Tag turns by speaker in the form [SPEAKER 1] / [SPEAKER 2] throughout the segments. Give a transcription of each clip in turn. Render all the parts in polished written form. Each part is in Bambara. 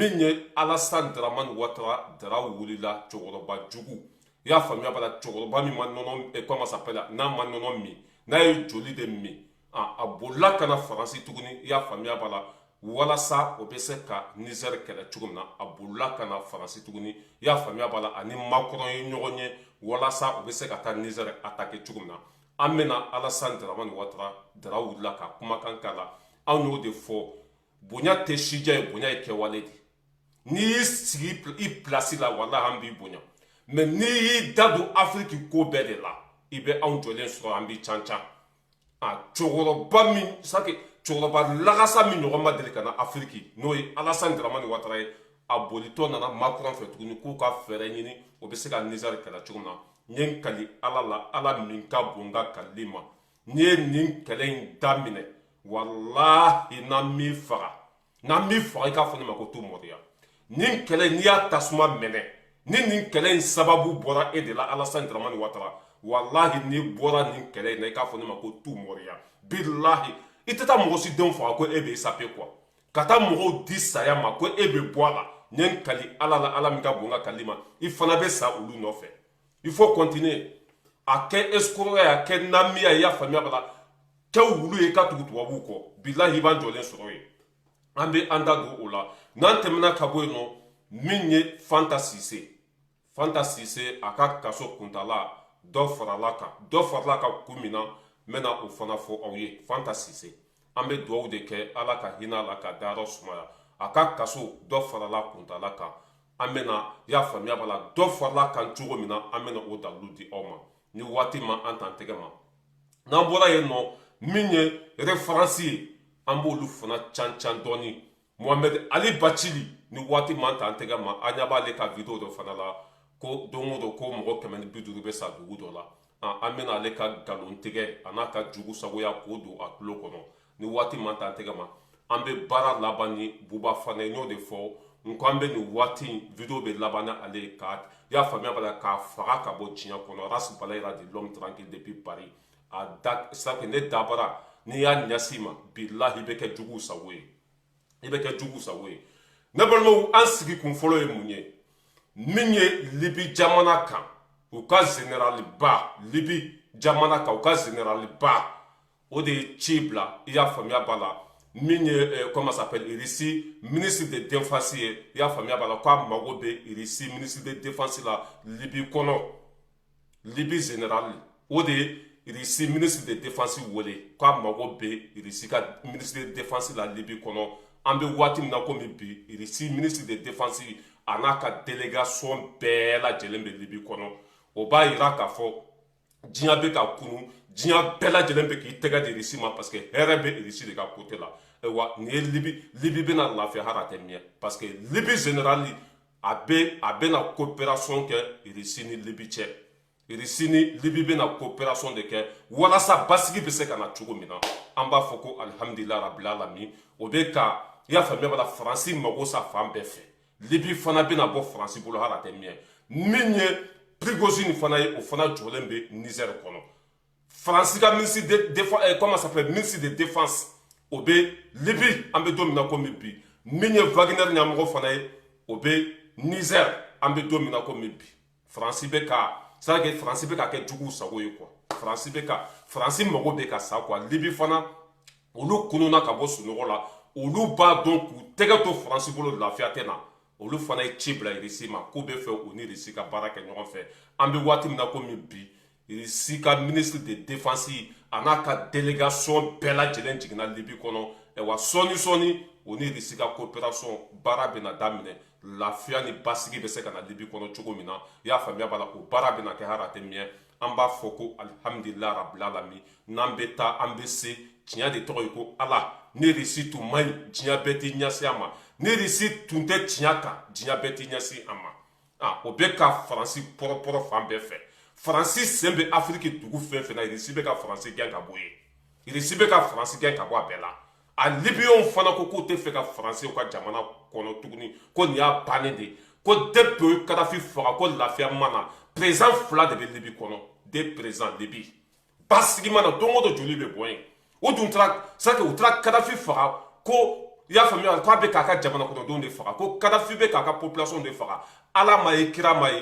[SPEAKER 1] Min ye Alassane Dramane Ouattara, Dara wulila, cɛkɔrɔba jugu, i y'a faamuya b'a la, cɛkɔrɔba min ma nɔnɔ, comment s'appelle, n'a ma nɔnɔ min, n'a ye joli de min, a bolila ka na Faransi tuguni, i y'a faamuya b'a la, walasa o bɛ se ka Niger kɛlɛ cogo min na. A bolila ka na Faransi tuguni, i y'a faamuya b'a la, ani Macron ye ɲɔgɔn ye walasa o bɛ se ka taa Niger attaquer cogo min na. An bɛna Alassane Dramane Ouattara, Dara wulila ka kumakan k'a la. Anw y'o de fɔ, bonya tɛ sijɛ ye, bonya ye kɛwale de. N'i y'i sigi i place la, walahi, an b'i bonya, mais n'i y'i da don Afiriki ko bɛɛ de la, i bɛ anw jɔlen sɔrɔ, an b'i can can. A cɛkɔrɔba min sake, cɛkɔrɔba lagasa min ɲɔgɔn ma deli ka na Afiriki, n'o ye Alassane Dramane Ouattara ye, a bolitɔ nana Macron fɛ tuguni k'u ka fɛɛrɛ ɲini, o bɛ se ka Niger kɛlɛ cogo min na. N ye n kali Ala la, Ala min ka bon n ka kalili ma, n'i ye nin kɛlɛ in daminɛ, walahi, n'an m'i faga, n'an m'i faga, i k'a fɔ ne ma ko tu mɔriya. Nin kɛlɛ, n'i y'a tasuma mɛnɛ, ni nin kɛlɛ in sababu bɔra e de la, Alassane Dramane Ouattara, walahi, n'i bɔra nin kɛlɛ in na, i k'a fɔ ne ma ko tu mɔriya. Bilahi, i tɛ taa mɔgɔ si denw faga ko e bɛ échapper quoi, ka taa mɔgɔw di saya ma ko e bɛ bɔ a la. N ye n kali Ala la, Ala min ka bon n ka kalili ma, i fana bɛ sa olu nɔfɛ. Il faut continuer a kɛ escroc ye, a kɛ namiya, i y'a faamuya b'a la, kɛ wulu ye, i ka tugu tubabuw kɔ. Bilahi, i b'an jɔlen sɔrɔ yen. An bɛ an da don o la n'an tɛmɛna ka bɔ yen nɔ. Min ye Fanta Sise, Fanta Sise, a ka kaso kuntala dɔ farala kan, dɔ farala kan kun min na, n bɛna o fana fɔ aw ye. Fanta Sise, an bɛ dugawu de kɛ, Ala ka hinɛ a la ka dayɔrɔ sumaya. A ka kaso dɔ farala kuntala kan, an bɛna, i y'a faamuya b'a la, dɔ farala kan cogo min na, an bɛna o dalilu di aw ma ni waati ma an t'an tɛgɛ ma. N'an bɔra yen nɔ, min ye référence ye, an b'olu fana can can dɔɔni. Mohamed Ali Bacili, ni waati man t'an tɛgɛ ma, an ɲɛ b'ale ka vidéo dɔ fana la ko don o don ko mɔgɔ 150 bɛ sa dugu dɔ la. An bɛna ale ka nkalon tigɛ a n'a ka jugu sagoya k'o don a tulo kɔnɔ ni waati man t'an tɛgɛ ma. An bɛ baara laban ni Buba Fana ye. N y'o de fɔ n ko an bɛ nin waati in vidéo bɛ laban ni ale ye, ka i y'a faamuya b'a la, k'a faga ka bɔ diɲɛ kɔnɔ. Ras Balayira de l'homme tranquille depuis Paris. A da sake ne dabara, n'i y'a ɲɛsin ma, bilahi, i bɛ kɛ jugu sago ye, i bɛ kɛ jugu sago ye. Ne balimaw, an sigi kun fɔlɔ ye mun ye? Min ye Libi jamana kan, u ka général ba, Libi jamana kan, u ka général ba, o de ye ci bila, i y'a faamuya b'a la, min ye comment s'appelle, Russie ministre de défense ye, i y'a faamuya b'a la, k'a mago bɛ Russie ministre de défense la Libi kɔnɔ. Libi général, o de ye Russie ministre de défense wele k'a mago bɛ Russie ka ministre de défense la Libi kɔnɔ. An bɛ waati min na komi bi, Russie ministre de défense a n'a ka délégation bɛɛ lajɛlen bɛ Libi kɔnɔ. O b'a yira k'a fɔ diɲɛ bɛ ka kunu, diɲɛ bɛɛ lajɛlen bɛ k'i tɛgɛ di Russie ma, parce que hɛrɛ bɛ Russie de ka côté la. Wa nin ye Libi, Libi bɛna lafiya hali a tɛ mɛn, parce que Libi général a bɛna coopération kɛ Russie ni Libi cɛ. Russie ni Libi bɛna coopération de kɛ walasa basigi bɛ se ka na cogo min na. An b'a fɔ ko alihamudulila rabil alamin. O bɛ ka, i y'a faamuya b'a la, Faransi mago sa fan bɛɛ fɛ. Libi fana bɛna bɔ Faransi bolo hali a tɛ mɛn. Min ye Prigozhin fana ye, o fana jɔlen bɛ Niger kɔnɔ. Faransi ka ministre de défense, comment ça s'appelle, ministre de défense, o bɛ Libi an bɛ don min na komi bi. Min ye Wagner ɲɛmɔgɔ fana ye, o bɛ Niger an bɛ don min na komi bi. Faransi bɛ ka, c'est à dire que Faransi bɛ ka kɛ juguw sago ye quoi. Faransi bɛ ka, Faransi mago bɛ ka sa quoi. Libi fana, olu kununa ka bɔ sunɔgɔ la, olu b'a dɔn k'u tɛgɛ to Faransi bolo, lafiya tɛ na. Olu fana ye ci bila Irisi ma k'u bɛ fɛ u ni Irisi ka baara kɛ ɲɔgɔn fɛ. An bɛ waati min na komi bi, Irisi ka ministre de défense a n'a ka délégation bɛɛ lajɛlen jiginna Libi kɔnɔ. Wa sɔɔni sɔɔni, o ni Irisi ka coopération baara bɛna daminɛ, lafiya ni basigi bɛ se ka na Libi kɔnɔ cogo min na, i y'a faamuya b'a la, o baara bɛna kɛ hali a tɛ mɛn. An b'a fɔ ko alihamudulila rabil alamin. N'an bɛ taa, an bɛ se tiɲɛ de tɔgɔ ye ko Ala. Ni Irisi tun man ɲi, diɲɛ bɛɛ t'i ɲɛsin a ma. Ni Irisi tun tɛ tiɲɛ kan, diɲɛ bɛɛ t'i ɲɛsin a ma. Ah, o bɛ ka Faransi pɔrɔpɔrɔ fan bɛɛ fɛ. Faransi sen bɛ Afiriki dugu fɛn fɛn na, Irisi bɛ ka Faransi gɛn ka bɔ yen. Irisi bɛ ka Faransi gɛn ka bɔ a bɛɛ la. A Libiyɛnw fana ko k'u tɛ fɛ ka Faransi ka jamana kɔnɔ tuguni, ko nin y'a bannen de ye, ko depuis o ye Kadafi faga, ko lafiya ma na. Président fila de bɛ Libi kɔnɔ, deux présidents. Libi basigi ma na, don o don joli bɛ bɔ yen. O dun taara, c'est à dire u taara Kadafi faga ko I y'a faamuya, k'a bɛ k'a ka jamana kɔnɔdenw de faga, ko Kadafi bɛ k'a ka population de faga. Ala ma ye, kira ma ye.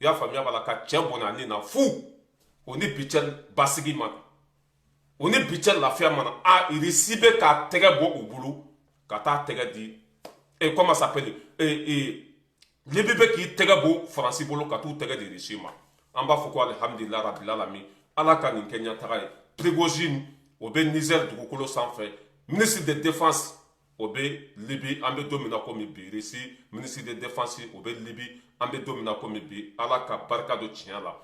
[SPEAKER 1] I y'a faamuya b'a la, ka cɛ bɔnɛ a ni na fu. O ni bi cɛ basigi ma na, o ni bi cɛ lafiya ma na. A Irisi bɛ k'a tɛgɛ bɔ u bolo ka taa tɛgɛ di, e comment s'appelle, e Libi bɛ k'i tɛgɛ bɔ Faransi bolo ka t'u tɛgɛ di Irisi ma. An b'a fɔ ko alihamudulila rabil alamin, Ala ka nin kɛ ɲɛtaga ye. Prigozhin, o bɛ Niger dugukolo sanfɛ, ministre de défense, o bɛ Libi, an bɛ don min na komi bi. Irisi ministre de défense, o bɛ Libi, an bɛ don min na komi bi. Ala ka barika don tiɲɛ la.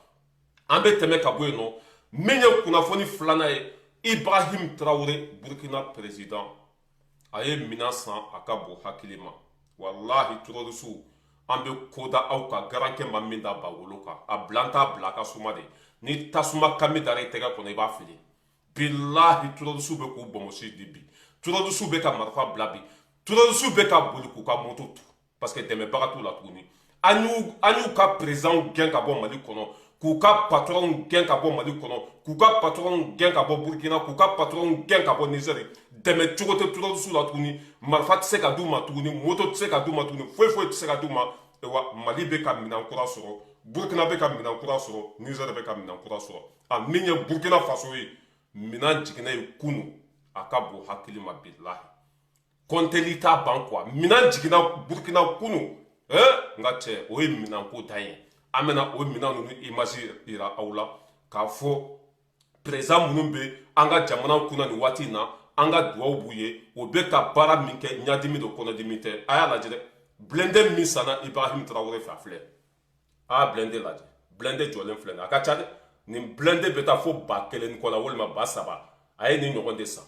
[SPEAKER 1] An bɛ tɛmɛ ka bɔ yen nɔ. Min ye kunnafoni filanan ye, Ibrahim Traoré, Burkina président, a ye minan san, a ka bon hakili ma. Walahi, terroristew, an bɛ ko da aw kan. Garankɛ ma min da bawolo kan, a bila, n t'a bila a ka suma de. Ni tasuma kami dara i tɛgɛ kɔnɔ, i b'a fili. Bilahi, terroristew bɛ k'u bɔnbɔsi di bi, terroristew bɛ ka marifa bila bi, terroristew bɛ ka boli k'u ka moto tu, parce que dɛmɛbaga t'u la tuguni. An y'u ka président gɛn ka bɔ Mali kɔnɔ, k'u ka patron gɛn ka bɔ Mali kɔnɔ, k'u ka patron gɛn ka bɔ Burkina, k'u ka patron gɛn ka bɔ Niger. Dɛmɛ cogo tɛ terroristew la tuguni. Marifa tɛ se ka d'u ma tuguni, moto tɛ se ka d'u ma tuguni, foyi foyi tɛ se ka d'u ma. Wa Mali bɛ ka minɛn kura sɔrɔ, Burkina bɛ ka minɛn kura sɔrɔ, Niger bɛ ka minɛn kura sɔrɔ. A min ye Burkina Faso ye, minɛn jiginna ye kunu, a ka bon hakili ma. Bilahi, kɔnteli t'a ban quoi. Minɛn jiginna Burkina kunu. N ka cɛ, o ye minɛnko dan ye. An bɛna o minɛn ninnu image yira aw la k'a fɔ président minnu bɛ an ka jamana kunna nin waati in na, an ka duwawu b'u ye. O bɛ ka baara min kɛ, ɲadimi don, kɔnɔdimi tɛ. A y'a lajɛ dɛ, blindé min sanna Ibrahim Traoré fɛ, a filɛ. A y'a blindé lajɛ, blindé jɔlen filɛ nin, a ka ca dɛ. Nin blindé bɛ taa fo 1000 ni kɔ la, walima 3000. A ye nin ɲɔgɔn de san,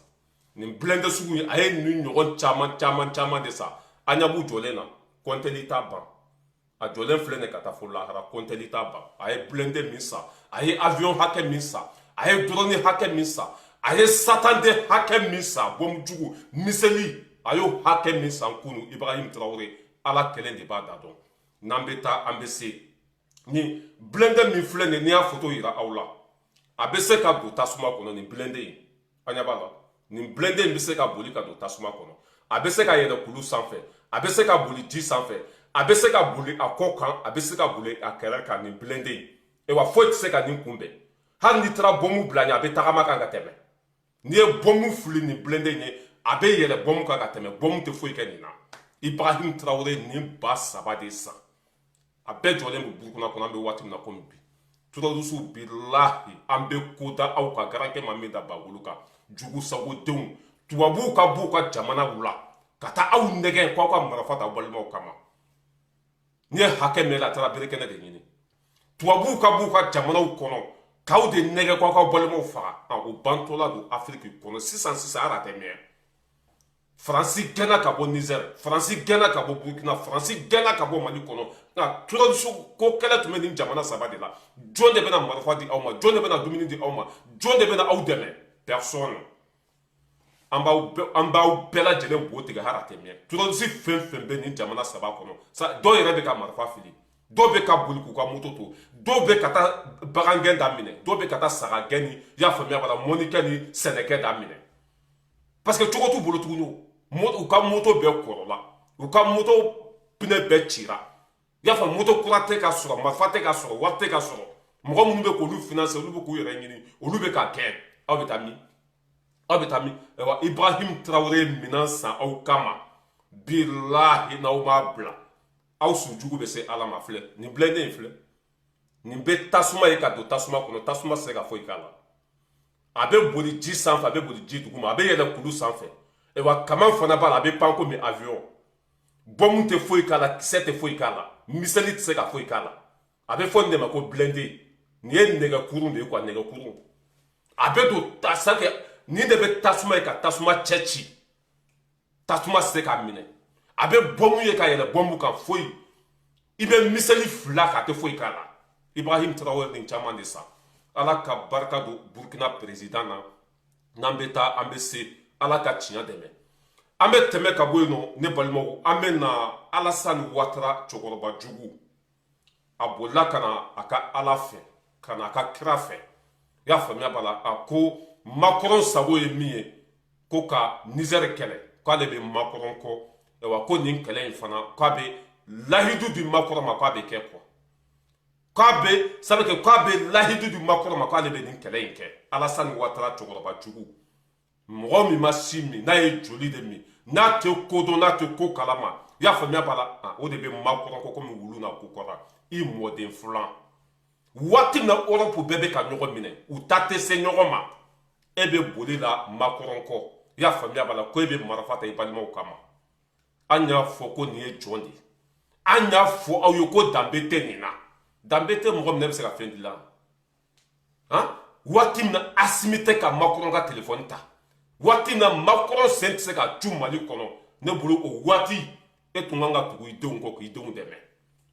[SPEAKER 1] nin blindé sugu in, a ye nin ɲɔgɔn caman caman caman de san. A ɲɛ b'u jɔlen na, kɔntɛli t'a ban. A jɔlen filɛ nin ka taa fo lahara, kɔntɛli t'a ban. A ye blindé min san, a ye avion hakɛ min san, a ye drone hakɛ min san, a ye satanden hakɛ min san, bɔmu jugu miseli, a y'o hakɛ min san kunu, Ibrahim Traoré, Ala kelen de b'a da dɔn. N'an bɛ taa, an bɛ se. Ni blindé min filɛ nin, n'i y'a photo yira aw la, a bɛ se ka don tasuma kɔnɔ. Nin blindé in, an ɲɛ b'a la, nin blindé in bɛ se ka boli ka don tasuma kɔnɔ, a bɛ se ka yɛlɛ kulu sanfɛ, a bɛ se ka boli ji sanfɛ, a bɛ se ka boli a kɔ kan, a bɛ se ka boli a kɛrɛ kan. Nin blindé in, wa foyi tɛ se ka nin kunbɛn. Hali n'i taara bɔnmu bila ɲɛ, a bɛ tagama kan ka tɛmɛ. N'i ye bɔnmu fili nin blindé in ye, a bɛ yɛlɛ bɔnmu kan ka tɛmɛ, bɔnmu tɛ foyi kɛ nin na. Ibrahim Traoré, nin 3000 de san, a bɛɛ jɔlen bɛ Burukina kɔnɔ, an bɛ waati min na komi bi. Terroristew, bilahi, an bɛ ko da aw kan. Garankɛ ma min da bawolo kan, jugu sagodenw, tubabuw ka b'u ka jamanaw la ka taa aw nɛgɛn k'aw ka marifa ta aw balimaw kama. N'i ye hakɛ min a taara berekɛnɛ de ɲini. Tubabuw ka b'u ka jamanaw kɔnɔ k'aw de nɛgɛ k'aw ka balimaw faga, o bantɔla don Afiriki kɔnɔ sisan sisan. Hali a tɛ mɛn. Faransi gɛnna ka bɔ Niger, Faransi gɛnna ka bɔ Burkina, Faransi gɛnna ka bɔ Mali kɔnɔ. Nka terroriste ko kɛlɛ tun bɛ nin jamana saba de la. Jɔn de bɛna marifa di aw ma? Jɔn de bɛna dumuni di aw ma? Jɔn de bɛna aw dɛmɛ? Personne. An b'aw bɛɛ lajɛlen bo tigɛ, hali a tɛ mɛn. Terroriste fɛn fɛn bɛ nin jamana saba kɔnɔ, dɔw yɛrɛ bɛ ka marifa fili, dɔw bɛ ka boli k'u ka moto to, dɔw bɛ ka taa bagangɛn daminɛ, dɔw bɛ ka taa sagagɛn ni, i y'a faamuya b'a la, mɔnikɛ ni sɛnɛkɛ daminɛ, parce que cogo t'u bolo tuguni. U ka moto bɛɛ kɔrɔla, u ka moto pneu bɛɛ cira, i y'a faamu, moto kura tɛ ka sɔrɔ, marifa tɛ ka sɔrɔ, wari tɛ ka sɔrɔ. Mɔgɔ minnu bɛ k'olu financer, olu bɛ k'u yɛrɛ ɲini, olu bɛ ka gɛn. Aw bɛ taa min? Aw bɛ taa min? Ayiwa, Ibrahim Traoré ye minɛn san aw kama. Bilahi, n'aw m'a bila, aw sujugu bɛ se Ala ma. Filɛ nin blindé in, filɛ nin bɛ tasuma ye ka don tasuma kɔnɔ, tasuma tɛ se ka foyi k'a la. A bɛ boli ji sanfɛ, a bɛ boli ji duguma, a bɛ yɛlɛ kulu sanfɛ. Wa kaman fana b'a la, a bɛ pan komi avion. Bɔmu tɛ foyi k'a la, kisɛ tɛ foyi k'a la, miseli tɛ se ka foyi k'a la. A bɛ fɔ nin de ma ko blindé. Nin ye nɛgɛkurun de ye quoi, nɛgɛkurun. A bɛ don ta sanfɛ, nin de bɛ tasuma ye ka tasuma cɛ ci, tasuma tɛ se k'a minɛ. A bɛ bɔmu ye ka yɛlɛ bɔmu kan, foyi. I bɛ miseli fila k'a tɛ foyi k'a la. Ibrahim Traoré, nin caman de san. Ala ka barika don Burkina président na. N'an bɛ taa, an bɛ se. Ala ka tiɲɛ dɛmɛ. An bɛ tɛmɛ ka bɔ yen nɔ, ne balimaw. An bɛ na Alassane Ouattara, cɛkɔrɔba jugu. A bolila ka na a ka Ala fɛ, ka na a ka kira fɛ. I y'a faamuya b'a la, a ko Macron sago ye min ye, ko ka Niger kɛlɛ. K'ale bɛ Macron kɔ. Ayiwa, ko nin kɛlɛ in fana, k'a bɛ lahidu di Macron ma k'a bɛ kɛ quoi. K'a bɛ sabu kɛ, k'a bɛ lahidu di Macron ma k'ale bɛ nin kɛlɛ in kɛ. Alassane Ouattara, cɛkɔrɔba jugu, mɔgɔ min ma si min, n'a ye joli de min, n'a tɛ ko dɔn, n'a tɛ ko kalama, i y'a faamuya b'a la, o de bɛ Macron kɔ komi wulu n'a ko kɔrɔ. I mɔden filan, waati min na Europe bɛɛ bɛ ka ɲɔgɔn minɛ, u ta tɛ se ɲɔgɔn ma, e bɛ boli la Macron kɔ. I y'a faamuya b'a la, ko e bɛ marifa ta i balimaw kama. An y'a fɔ ko nin ye jɔn de ye? An y'a fɔ aw ye ko danbe tɛ nin na. Danbe tɛ mɔgɔ min na, e bɛ se ka fɛn dilan han? Waati min na Assimi tɛ ka Macron ka telefɔni ta, waati min na Macron sen tɛ se ka cu Mali kɔnɔ, ne bolo o waati e tun kan ka tugu i denw kɔ k'i denw dɛmɛ.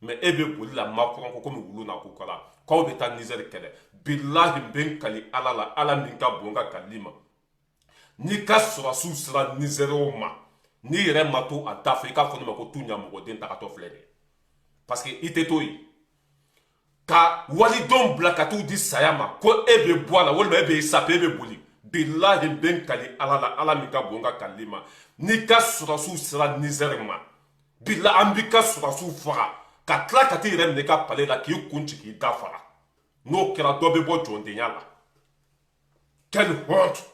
[SPEAKER 1] Mais e bɛ boli la Macron kɔ komi wulu n'a ko kala, k'aw bɛ taa Niger kɛlɛ. Bilahi, n bɛ n kali Ala la, Ala min ka bon ka kalili ma, n'i ka sɔrɔsiw sera Nizɛriw ma, n'i yɛrɛ ma to a da fɛ, i k'a fɔ ne ma ko tu ɲamɔgɔden tagatɔ filɛ dɛ, parce que i tɛ to yen ka walidenw bila ka t'u di saya ma, ko e bɛ bɔ a la walima e bɛ sape, e bɛ boli. Bilahi, n bɛ n kali Ala la, Ala min ka bon ka kalili ma, n'i ka sɔrɔsiw sera Nizɛri ma, bila an b'i ka sɔrɔsiw faga ka tila ka t'i yɛrɛ minɛ i ka palais la k'i kun ci k'i da faga. N'o kɛra, dɔ bɛ bɔ jɔndenya la. Quelle honte!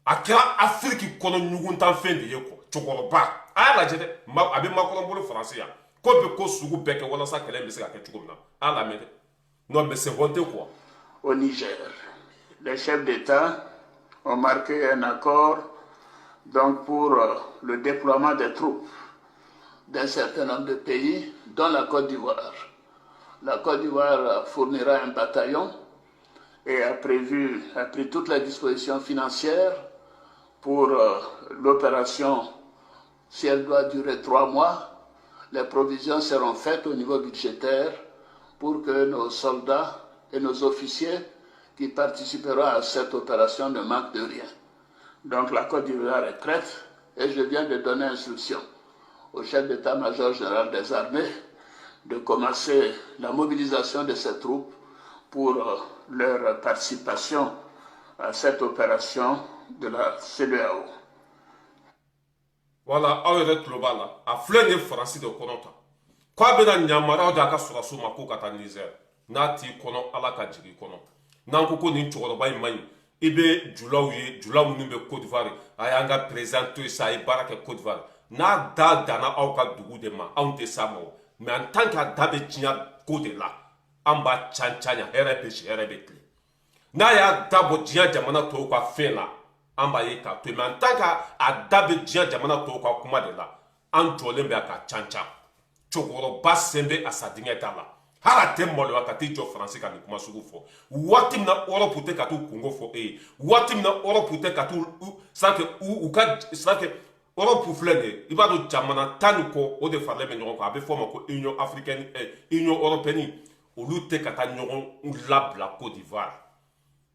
[SPEAKER 1] A kɛra Afiriki kɔnɔ ɲuguntanfɛn de ye quoi. Cɛkɔrɔba, a y'a lajɛ dɛ, a bɛ Macron bolo Faransi yan, ko bɛ ko sugu bɛɛ kɛ walasa kɛlɛ in bɛ se ka kɛ cogo min na. A y'a lamɛn dɛ. Non mais c'est honteux quoi.
[SPEAKER 2] Au Niger, les chefs d'État ont marqué un accord donc pour le déploiement des troupes d'un certain nombre de pays, dont la Côte d'Ivoire. La Côte d'Ivoire fournira un bataillon et a pris toutes les dispositions financières pour l'opération. Si elle doit durer 3 mois, les provisions seront faites au niveau budgétaire pour que nos soldats et nos officiers qui participeront à cette opération ne manquent de rien. Donc la Côte d'Ivoire est prête et je viens de donner instruction au chef d'état-major général des armées de commencer la mobilisation de ces troupes pour leur participation à cette opération de la CEDEAO.
[SPEAKER 1] Voilà, aw yɛrɛ tulo b'a la, a filɛ nin ye Faransi de kɔnɔ tan, k'a bɛna yamaruyaw di a ka sɔrɔsiw ma k'u ka taa Niger. N'a t'i kɔnɔ, Ala ka jigin i kɔnɔ. N'an ko ko nin cɛkɔrɔba in man ɲi, i bɛ julaw ye, jula minnu bɛ Côte d'Ivoire, a y'an ka président to yen sa, a ye baara kɛ Côte d'Ivoire. N'a da danna aw ka dugu de ma, anw tɛ s'a ma o. Mais en tant que a da bɛ diɲɛ ko de la, an b'a can can ɲa, hɛrɛ bɛ si, hɛrɛ bɛ tile. N'a y'a da bɔ diɲɛ jamana tɔw ka fɛn la, an b'a ye k'a to yen. Mais en tant que a da bɛ diɲɛ jamana tɔw ka kuma de la, an jɔlen bɛ a ka can can. Cɛkɔrɔba sen bɛ a sa dingɛ ta la, hali a tɛ maloya ka t'i jɔ Faransi ka nin kuma sugu fɔ, waati min na Europe tɛ ka t'u kungo fɔ e ye, waati min na Europe tɛ ka t'u c'est que u ka, c'est que Europe filɛ nin ye, i b'a dɔn jamana 10 ni kɔ o de faralen bɛ ɲɔgɔn kan, a bɛ fɔ o ma ko Union africaine, Union européenne. Olu tɛ ka taa ɲɔgɔn labila Côte d'Ivoire,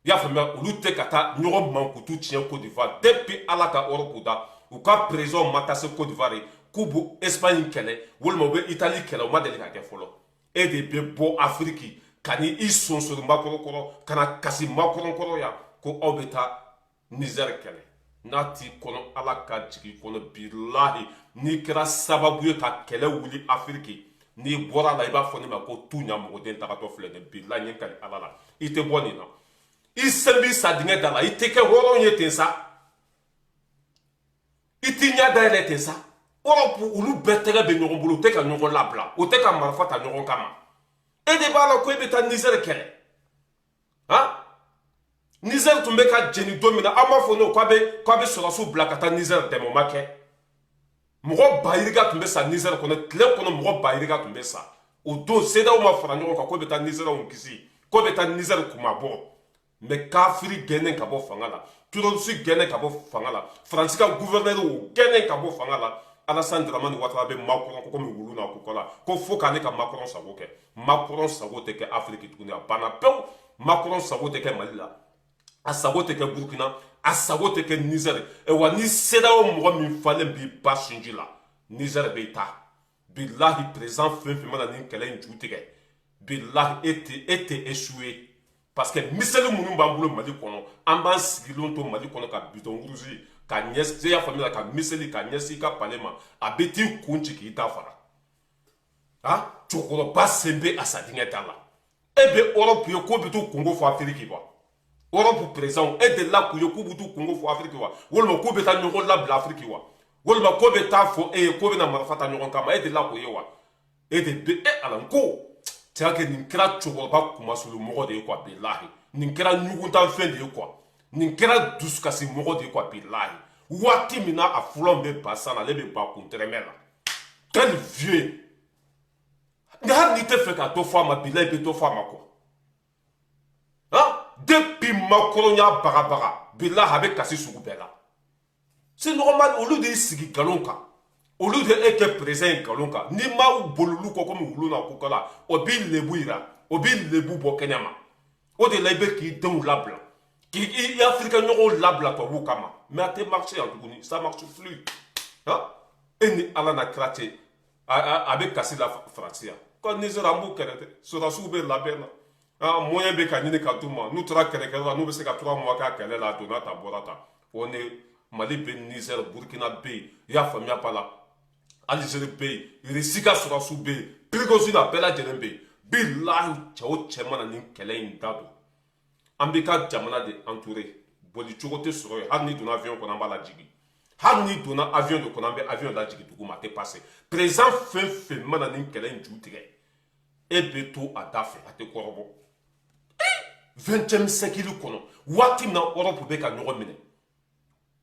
[SPEAKER 1] i y'a faamuya? Olu tɛ ka taa ɲɔgɔn mankutu tiɲɛ Côte d'Ivoire. Depuis Ala ka Europe da, u ka président ma taa se Côte d'Ivoire ye k'u b'u Espagne kɛlɛ walima u bɛ Italie kɛlɛ, u ma deli ka kɛ fɔlɔ. E de bɛ bɔ Afiriki ka ni i sonsori Macron kɔrɔ, ka na kasi Macron kɔrɔ yan, ko aw bɛ taa Niger kɛlɛ. N'a t'i kɔnɔ, Ala ka jigin kɔnɔ. Bilahi, n'i kɛra sababu ye ka kɛlɛ wuli Afiriki, n'i bɔra a la, i b'a fɔ ne ma ko tu ɲamɔgɔden tagatɔ filɛ nin. Bilahi, n ye kali Ala la, i tɛ bɔ nin na. I sen b'i sa dingɛ da la, i tɛ kɛ hɔrɔn ye ten sa, i t'i ɲɛ dayɛlɛ ten sa. Europe, olu bɛɛ tɛgɛ bɛ ɲɔgɔn bolo, u tɛ ka ɲɔgɔn labila, u tɛ ka marifa ta ɲɔgɔn kama. E de b'a la ko e bɛ taa Niger kɛlɛ. Han, Niger tun bɛ ka jeni don min na, an b'a fɔ n'o k'a bɛ sɔrɔsiw bila ka taa Niger dɛmɛ, o ma kɛ. Mɔgɔ ba yirika tun bɛ sa Niger kɔnɔ tile kɔnɔ, mɔgɔ ba yirika tun bɛ sa o don. CEDEAO ma fara ɲɔgɔn kan k'o bɛ taa Nizɛriw kisi, k'o bɛ taa Niger kumabɔ. Mais kafiri gɛnnen ka bɔ fanga la, terroriste gɛnnen ka bɔ fanga la, Faransi ka gouverneur o gɛnnen ka bɔ fanga la, Alassane Dramane Ouattara bɛ Macron ko komi wulu n'a ko kɔ la, ko fo k'ale ka Macron sago kɛ. Macron sago tɛ kɛ Afiriki tuguni, a banna pewu. Macron sago tɛ kɛ Mali la, a sago tɛ kɛ Burukina, a sago tɛ kɛ Niger. Wa ni CEDEAO mɔgɔ min falen b'i ba sinji la, Niger bɛ taa. Bilahi, président fɛn fɛn mana nin kɛlɛ in ju tigɛ, bilahi, e tɛ échouer, parce que miseli minnu b'an bolo Mali kɔnɔ, an b'an sigilen to Mali kɔnɔ ka bidon rouge ka ɲɛsin, i y'a faamuya, ka miseli ka ɲɛsin i ka palais ma, a bɛ t'i kun ci k'i da fara. Ah, cɛkɔrɔba sen bɛ a sadingɛ da la. E bɛ Europe ye k'o bɛ t'u kungo fɔ Afiriki wa? Europe président, e delila k'u ye k'u bɛ t'u kungo fɔ Afiriki wa? Walima k'u bɛ taa ɲɔgɔn labila Afiriki wa? Walima k'o bɛ taa fɔ e ye k'o bɛna marifa ta ɲɔgɔn kama? E delila k'o ye wa? E de bɛ e ala ko cɛ, nin kɛra cɛkɔrɔba kumasulu mɔgɔ de ye quoi. Bilahi, nin kɛra ɲuguntanfɛn de ye quoi. Nin kɛra dusukasi mɔgɔ de ye quoi. Bilahi, waati min na a fɔlɔ bɛ ba san na, ale bɛ ba kuntɛrɛmɛ la. Quel vieux! Ni hali n'i tɛ fɛ ka dɔ fɔ a ma, bilahi, i bɛ dɔ fɔ a ma quoi. Han, depuis Macron y'a bagabaga, bilahi, a bɛ kasi sugu bɛɛ la. C'est normal, olu de y'i sigi nkalon kan, olu de e kɛ président ye nkalon kan. N'i ma boli olu kɔ komi wulu n'a ko la, o b'i lebu yira, o b'i lebu bɔ kɛnɛ ma. O de la i bɛ k'i denw labila, k'i i Afirika ɲɔgɔnw labila tubabuw kama. Mais a tɛ marcher yan tuguni, ça marche plus. Han, e ni Ala na kira cɛ, a bɛ kasi la Faransi yan ko Niger, an b'u kɛlɛ dɛ. Sɔrɔdasiw bɛ labɛn na, ah, moyen bɛ ka ɲini ka d'u ma. N'u taara kɛlɛkɛyɔrɔ la, n'u bɛ se ka 3 mois k'a kɛlɛ la, a donna ta bɔra ta. O ni Mali bɛ, Niger, Burkina bɛ yen, i y'a faamuya b'a la, Algérie bɛ yen, Russie ka sɔrɔdasiw bɛ yen, Prigozhin a bɛɛ lajɛlen bɛ yen. Bilahi, cɛ o cɛ mana nin kɛlɛ in da don, an b'i ka jamana de entouré, boli cogo tɛ sɔrɔ yen. Hali n'i donna avion kɔnɔ, an b'a lajigin. Hali n'i donna avion de kɔnɔ, an bɛ avion lajigin dugu ma, a tɛ passer. Président fɛn fɛn mana nin kɛlɛ in ju tigɛ, e bɛ to a da fɛ, a tɛ kɔrɔbɔ. 20e siècle kɔnɔ, waati min na Europe bɛ ka ɲɔgɔn minɛ,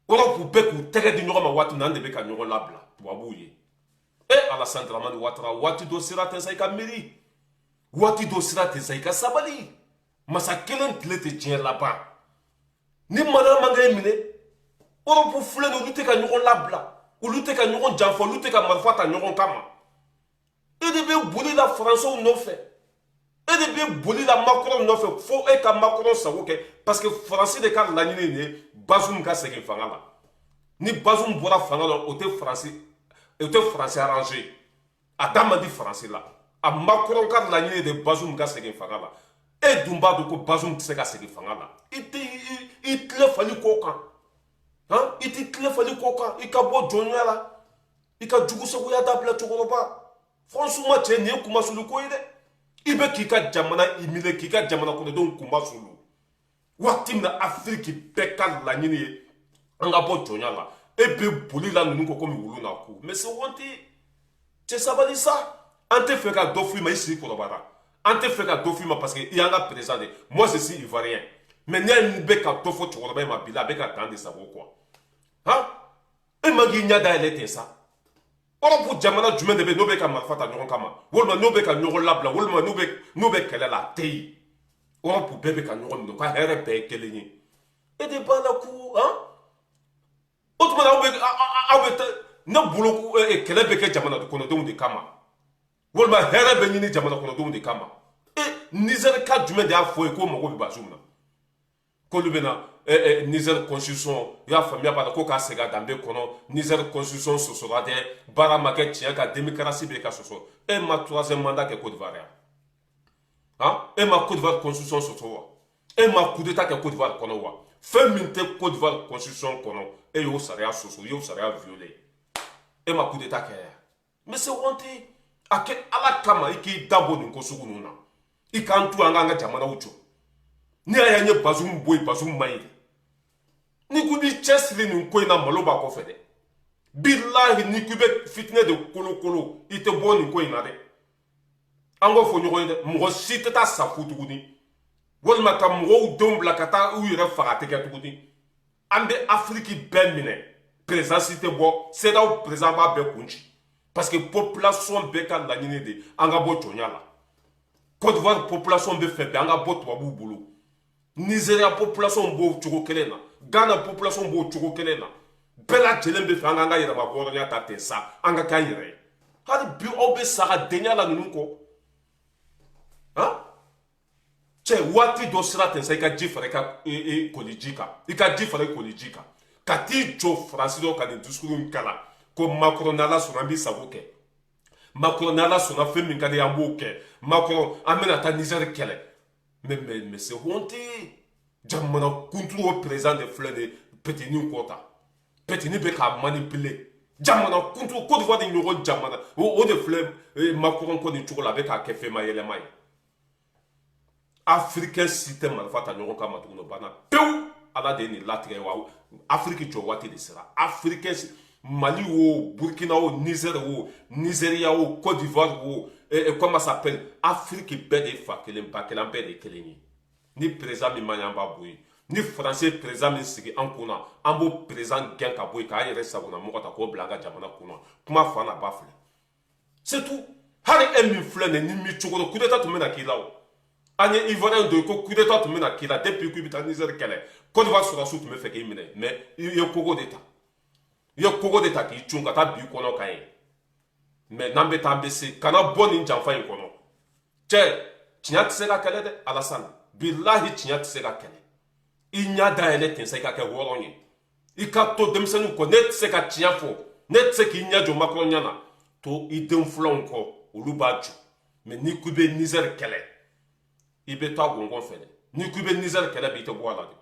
[SPEAKER 1] Europe bɛ k'u tɛgɛ di ɲɔgɔn ma, waati min na an de bɛ ka ɲɔgɔn labila tubabuw ye. E Alassane Dramane Ouattara, waati dɔ sera tɛ sa, i ka miiri. Waati dɔ sera tɛ sa, i ka sabali. Masa kelen tile tɛ diɲɛ laban. Ni maloya man ka e minɛ, Europe filɛ nin, olu tɛ ka ɲɔgɔn labila, olu tɛ ka ɲɔgɔn janfa, olu tɛ ka marifa ta ɲɔgɔn kama. E de bɛ boli la Faransɛw nɔfɛ, e de bɛ boli la Macron nɔfɛ, fo e ka Macron sago kɛ, parce que Faransi de ka laɲini de ye Bazoum ka segin fanga la. Ni Bazoum bɔra fanga la, o tɛ Faransi arranger, a da man di Faransi la. A Macron ka laɲini de Bazoum ka segin fanga la. E dun b'a dɔn ko Bazoum tɛ se ka segin fanga la. I tɛ i tile fali ko kan, han, i tɛ tile fali ko kan. I ka bɔ jɔnya la, i ka jugusagoya dabila, cɛkɔrɔba. Franchement, cɛ, nin ye kumasulu ko ye dɛ. I bɛ k'i ka jamana humilier, k'i ka jamana kɔnɔdenw kunmasulu, waati min na Afiriki bɛɛ ka laɲini ye an ka bɔ jɔnya la. E bɛ boli la ninnu kɔ komi wulu n'a ku. Mais c'est honte. Cɛ, sabali sa. An tɛ fɛ ka dɔ f'i ma, i si kɔrɔbayara. An tɛ fɛ ka dɔ f'i ma parce que i y'an ka président de. Moi, je suis ivoirien, mais ne ye bɛ ka dɔ fɔ cɛkɔrɔba in ma bi la, a bɛ ka dan de sago quoi. Han, e man k'i ɲɛ dayɛlɛ ten sa. Europe jamana jumɛn de bɛ n'o bɛ ka marifa ta ɲɔgɔn kama, walima n'o bɛ ka ɲɔgɔn labila, walima n'u bɛ kɛlɛ la? A tɛ yen. Europe bɛɛ bɛ ka ɲɔgɔn minɛ, u ka hɛrɛ bɛɛ ye kelen ye. E de b'a la ko han, o tuma na aw bɛ ne bolo, kɛlɛ bɛ kɛ jamana kɔnɔdenw de kama, walima hɛrɛ bɛ ɲini jamana kɔnɔdenw de kama. E Niger ka jumɛn de y'a fɔ ye k'o mago bɛ Bazoum na, k'olu bɛna Niger constitution, i y'a faamuya b'a la, ko k'a segin a danbe kɔnɔ? Niger constitution sɔsɔra dɛ, baara ma kɛ tiɲɛ kan, démocratie bɛ ka sɔsɔ. E ma troisième mandat kɛ Côte d'Ivoire yan han? E ma Côte d'Ivoire constitution sɔsɔ wa? E ma coup d'état kɛ Côte d'Ivoire kɔnɔ wa? Fɛn min tɛ Côte d'Ivoire constitution kɔnɔ, e y'o sariya sɔsɔ, i y'o sariya violer. E ma coup d'état kɛ yan? Mais c'est honte. A kɛ Ala kama, i k'i da bɔ nin ko sugu ninnu na. I k'an to an k'an ka jamanaw jɔ. N'i y'a ye an ye Bazoum bɔ yen, Bazoum man ɲi dɛ. N'i ko i b'i cɛsiri nin ko in na, malo b'a kɔfɛ dɛ. Bilahi, n'i ko i bɛ fitinɛ de kolokolo, i tɛ bɔ nin ko in na dɛ. An k'o fɔ ɲɔgɔn ye dɛ. Mɔgɔ si tɛ taa sa fu tuguni, walima ka mɔgɔw denw bila ka taa u yɛrɛ faga, a tɛ kɛ tuguni. An bɛ Afiriki bɛɛ minɛ, président si tɛ bɔ. CEDEAO président b'a bɛɛ kun ci, parce que population bɛɛ ka laɲini de an ka bɔ jɔnya la. Côte d'Ivoire population bɛ fɛ bɛɛ an ka bɔ tubabuw bolo. Nigéria population b'o cogo kelen na, Ghana population b'o cogo kelen na. Bɛɛ lajɛlen bɛ fɛ an k'an ka yɛrɛma hɔrɔnya ta ten sa, an ka k'an yɛrɛ ye. Hali bi aw bɛ sagadenya la ninnu kɔ. Han, cɛ, waati dɔ sera ten sa, i ka ji fara i ka koliji kan, i ka ji fara i koliji kan, ka t'i jɔ Faransi dɔ ka nin discours in kalan ko Macron, n'Ala sɔnna, an b'i sago kɛ. Macron, n'Ala sɔnna, fɛn min ka di an b'o kɛ. Macron, an bɛna taa Niger kɛlɛ. Mais c'est honte. Jamana kuntigi, o président de filɛ nin ye, petinin kɔ ta. Petini bɛ k'a manipuler. Jamana kuntu Côte d'Ivoire ni ɲɔgɔn jamana o de filɛ Macron ko nin cogo la, a bɛ k'a kɛ fɛn ma yɛlɛma ye. Africain si tɛ marifa ta ɲɔgɔn kama tuguni, o banna pewu. Ala de ye nin latigɛ wa Afrique jɔ waati de sera. Africain, Mali o, Burkina o, Niger o, Nigeria o, Côte d'Ivoire o, comment ça s'appelle, Afrique bɛɛ de ye fa kelen ba kelen, an bɛɛ de ye kelen ye. Ni président min ma ɲi, an b'a bɔ yen. Ni Faransi président min sigi an kunna, an b'o président gɛn ka bɔ yen, k'an yɛrɛ sagona mɔgɔ ta k'o bila an ka jamana kunna. Kuma fa n'a ba filɛ, c'est tout. Hali e min filɛ nin ye, ni mi cogo dɔ coup d'état tun bɛna k'i la o. An ye Ivoirien dɔ ye ko coup d'état tun bɛna k'i la depuis k'i bɛ taa Niger kɛlɛ. Côte d'Ivoire sɔrɔdasiw tun bɛ fɛ k'i minɛ, mais i ye kogo de ta, i ye kogo de ta k'i cun ka taa bi kɔnɔ kan ye. Mais n'an bɛ taa, an bɛ se kana bɔ nin janfa in kɔnɔ. Cɛ, tiɲɛ tɛ se ka kɛlɛ dɛ. Alassane, bilahi, tiɲɛ tɛ se ka kɛlɛ. I ɲɛ dayɛlɛ ten sa, i ka kɛ hɔrɔn ye, i ka to denmisɛnninw kɔ. Ne tɛ se ka tiɲɛ fɔ, ne tɛ se k'i ɲɛ jɔ Macron ɲɛ na. To i den filanw kɔ, olu b'a jɔ. Mais n'i ko i bɛ Niger kɛlɛ, i bɛ taa gɔngɔn fɛ dɛ. N'i ko i bɛ Niger kɛlɛ bi, i tɛ bɔ a la dɛ,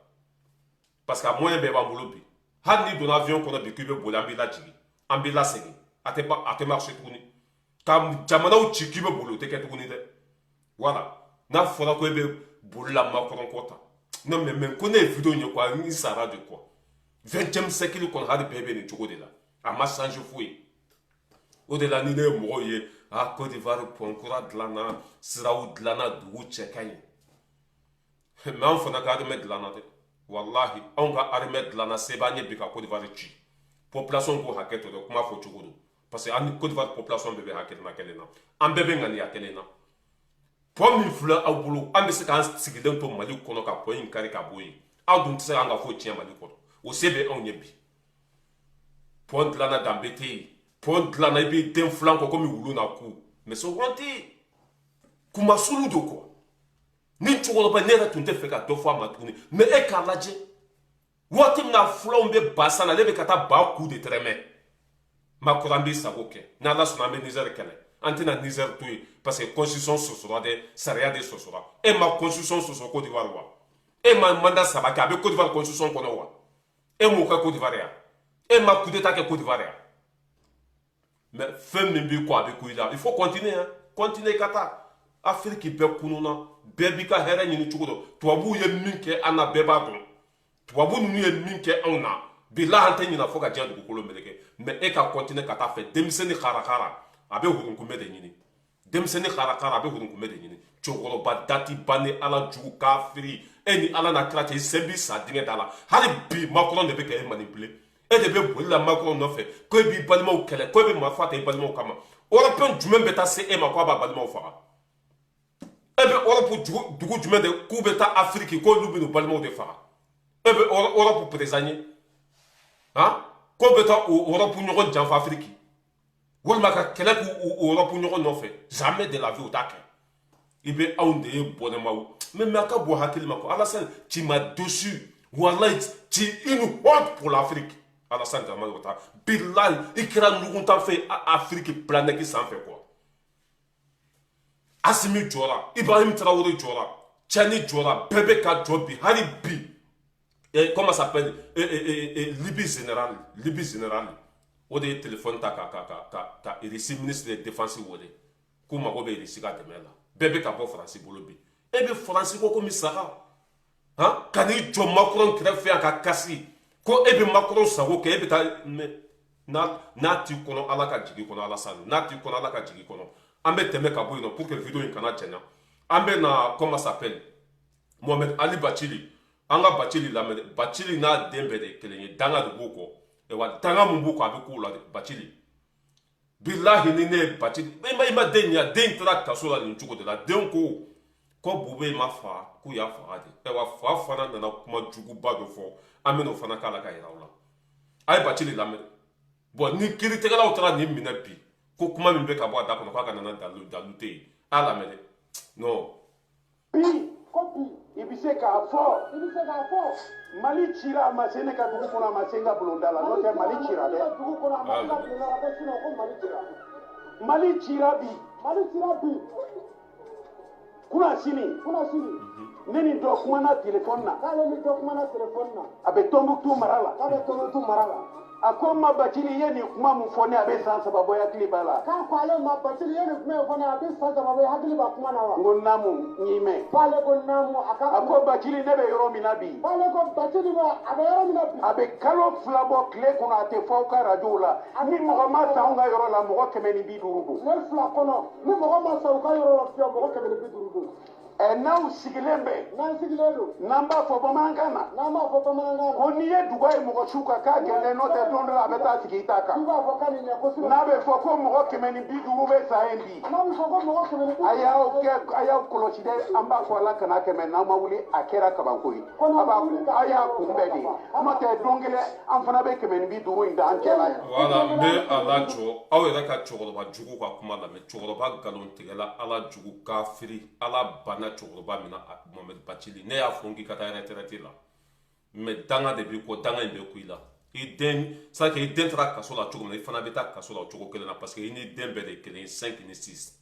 [SPEAKER 1] parce que a moyen bɛɛ b'an bolo bi. Hali n'i donna avion kɔnɔ bi k'i bɛ boli, an b'i lajigin, an b'i lasegin. A tɛ a tɛ marcher tuguni. Ka jamanaw ci k'i bɛ boli, o tɛ kɛ tuguni dɛ. Voilà, n'a fɔra ko e bɛ boli la Macron kɔ tan. Non, mais ko ne ye vidéo in ye quoi, n sara de quoi. 20e siècle kɔnɔ, hali bɛɛ bɛ nin cogo de la, a ma changer foyi. O de la, ni ne ye mɔgɔw ye, ah, Côte d'Ivoire pont kura dilanna, siraw dilanna, dugu cɛ ka ɲi, mais anw fana ka armée dilanna dɛ. Wallahi, anw ka armée dilanna, se b'an ye bi ka Côte d'Ivoire ci. Population ko hakɛ to dɛ, kuma fɔ cogo don, parce que an ni Côte d'Ivoire population bɛɛ bɛ hakilina kelen na, an bɛɛ bɛ ŋaniya kelen na. Pont min filɛ aw bolo, an bɛ se k'an sigilen to Mali kɔnɔ ka pont in kari ka bɔ yen. Aw dun tɛ se k'an ka foyi tiɲɛ Mali kɔnɔ, o se bɛ anw ye bi. Pont dilanna, danbe tɛ yen. Pont dilanna, i b'i den filan kɔ komi wulu na ku, mais c'est honte, kumasulu don quoi. Ni cɛkɔrɔba, ne yɛrɛ tun tɛ fɛ ka dɔ fɔ a ma tuguni, mais e k'a lajɛ, waati min na filanw bɛ ba san na, ale bɛ ka taa ba ku de tɛrɛmɛ. Macron, an b'i sago kɛ. N'Ala sɔnna, an bɛ Niger kɛlɛ. An tɛna Niger to yen, parce que constitution sɔsɔra dɛ, sariya de sɔsɔra. E ma constitution sɔsɔ Côte d'Ivoire wa? E ma mandat 3 kɛ, a bɛ Côte d'Ivoire constitution kɔnɔ wa? E m'o kɛ Côte d'Ivoire yan? E ma coup d'état kɛ Côte d'Ivoire yan? Mais fɛn min b'i kɔ, a bɛ ku i la. Il faut continuer, hein, continuer ka taa. Afrique bɛɛ kununa, bɛɛ b'i ka hɛrɛ ɲini cogo dɔn. Tubabuw ye min kɛ an na, bɛɛ b'a dɔn. Tubabu ninnu ye min kɛ anw na, bilahi, an tɛ ɲina fo ka diɲɛ dugukolo meleke. Mais e ka continuer ka taa fɛ. Denmisɛnnin karakara, a bɛ hurunkunbɛ de ɲini. Denmisɛnnin karakara, a bɛ hurunkunbɛ de ɲini. Cɛkɔrɔba dati ban ni Ala jugu kafiri, e ni Ala n'a kira cɛ, i sen b'i sa dingɛ da la. Hali bi Macron de bɛ kɛ e manipuler, e de bɛ boli la Macron nɔfɛ ko e b'i balimaw kɛlɛ, ko e bɛ marifa ta i balimaw kama. Européen jumɛn bɛ taa se e ma ko a b'a balimaw faga? E bɛ Europe dugu jumɛn de k'u bɛ taa Afrique k'olu bɛ n'u balimaw de faga? E bɛ Europe président ye, han, k'o bɛ taa o Europe ɲɔgɔn janfa Afrique, walima ka kɛlɛ k'u Europe ɲɔgɔn nɔfɛ? Jamais de la vie, o t'a kɛ. I bɛ anw de ye bɔnɛmaw. Mais a ka bɔ hakili ma ko Alassane, tu m'as déçu. Wallahi, tu es une honte pour l'Afrique. Alassane Dramane Ouattara, billahi, i kɛra ɲuguntan fɛn Afrique planète sanfɛ quoi. Assimi jɔra, Ibrahim Traoré jɔra, Tiani jɔra, bɛɛ bɛ ka jɔ bi. Hali bi, comment ça s'appelle, Libye général, Libye général o de ye téléphone ta ka Russie ministre de défense wele k'u mago bɛ Russie ka dɛmɛ la. Bɛɛ bɛ ka bɔ Faransi bolo bi. E bɛ Faransi ko komi saga, han, ka n'i jɔ Macron kɛrɛfɛ yan ka kasi ko e bɛ Macron sago kɛ. E bɛ taa, mais n'a t'i kɔnɔ, Ala ka jigi kɔnɔ. Alassane, n'a t'i kɔnɔ, Ala ka jigi kɔnɔ. An bɛ tɛmɛ ka bɔ yen nɔ pour que vidéo in kana janya. An bɛ na, comment ça s'appelle, Mohamed Ali Bacili. An ka Bacili lamɛn. Bacili n'a den bɛɛ de ye kelen ye, danga de b'u kɔ. Wa danga mun b'u kɔ, a bɛ k'u la dɛ. Bacili, bilahi, ni ne ye Bacili, i ma den ɲa, den taara kaso la nin cogo de la. Den ko Bube ma fa, k'u y'a faga de. Ayiwa, fa fana nana kuma juguba dɔ fɔ, an bɛn'o fana k'a la ka yira aw la. A ye Bacili lamɛn. Bon, ni kiiritigɛlaw taara nin minɛ bi, ko kuma min bɛ ka bɔ a da kɔnɔ, k'a ka nana dalu, dalu tɛ yen. A lamɛn dɛ, non.
[SPEAKER 3] Bi ko bi, i bɛ se k'a fɔ, i bɛ se k'a fɔ Mali cira, a ma se ne ka dugu kɔnɔ, a ma se n ka bulonda la. N'o tɛ, Mali cira dɛ.
[SPEAKER 4] Dugu kɔnɔ, a ma se ka bulonda la, ko sinon ko Mali cira.
[SPEAKER 3] Mali cira bi.
[SPEAKER 4] Mali cira bi.
[SPEAKER 3] Kunna sini.
[SPEAKER 4] Kunna sini.
[SPEAKER 3] Ne ni dɔ kumana téléphone na.
[SPEAKER 4] K'ale ni dɔ kumana téléphone na.
[SPEAKER 3] A bɛ Tɔnbukutu mara la.
[SPEAKER 4] K'a bɛ Tɔnbukutu mara la.
[SPEAKER 3] A ko n ma, Bacili, i ye nin kuma mun fɔ ne, a bɛ san 3 bɔ, hakili b'a la?
[SPEAKER 4] K'a ko ale ma, Bacili, i ye nin kuma in fɔ ne, a bɛ san 3 bɔ, i hakili b'a kuma na wa?
[SPEAKER 3] N ko naamu, n y'i mɛn.
[SPEAKER 4] K'ale ko naamu, a ka
[SPEAKER 3] A ko Bacili, ne bɛ yɔrɔ min na bi,
[SPEAKER 4] K'ale ko Bacili ma, a bɛ yɔrɔ min na bi,
[SPEAKER 3] a bɛ kalo 2 bɔ, tile kɔnɔ a tɛ fɔ aw ka rajow la, ni mɔgɔ ma sa anw ka yɔrɔ la, mɔgɔ 150 don.
[SPEAKER 4] Tile 2 kɔnɔ, ni mɔgɔ ma sa u ka yɔrɔ la fiyewu, mɔgɔ 150 don.
[SPEAKER 3] Ɛ, n'aw sigilen bɛ,
[SPEAKER 4] N'an sigilen don,
[SPEAKER 3] n'an b'a fɔ bamanankan na,
[SPEAKER 4] n'an b'a fɔ bamanankan na,
[SPEAKER 3] ko n'i ye duga ye mɔgɔ su kan, k'a gɛlɛn, n'o tɛ don dɔ la a bɛ taa sigi i ta
[SPEAKER 4] k'i
[SPEAKER 3] kan.
[SPEAKER 4] B'a fɔ k'a ni ɲɛ kosɛbɛ.
[SPEAKER 3] N'a bɛ fɔ ko mɔgɔ 150 bɛ sa yen bi,
[SPEAKER 4] N'a bɛ fɔ ko mɔgɔ kɛmɛ ni bi
[SPEAKER 3] a y'aw kɛ, a y'aw kɔlɔsi dɛ, an b'a fɔ Ala kana kɛmɛ, n'aw ma wuli a kɛra kabako ye. A b'a a y'a kunbɛn de, n'o tɛ don kelen an fana bɛ 150 in da an cɛla yan.
[SPEAKER 1] Wala, n bɛ a lajɔ aw yɛrɛ ka cɛkɔrɔba jugu ka kuma lamɛn, cɛkɔrɔba nkalontigɛla, Ala jugu, kafiri, Ala banna cɛkɔrɔba min na, Mohamed Bacili. Ne y'a fɔ n k'i ka taa retraite la, mais danga de b'i kɔ, danga in bɛ ku i la. I den c'est que i den taara kaso la cogo min na, i fana bɛ taa kaso la o cogo kelen na, parce que i ni den bɛɛ de ye kelen ye, 5 ni 6.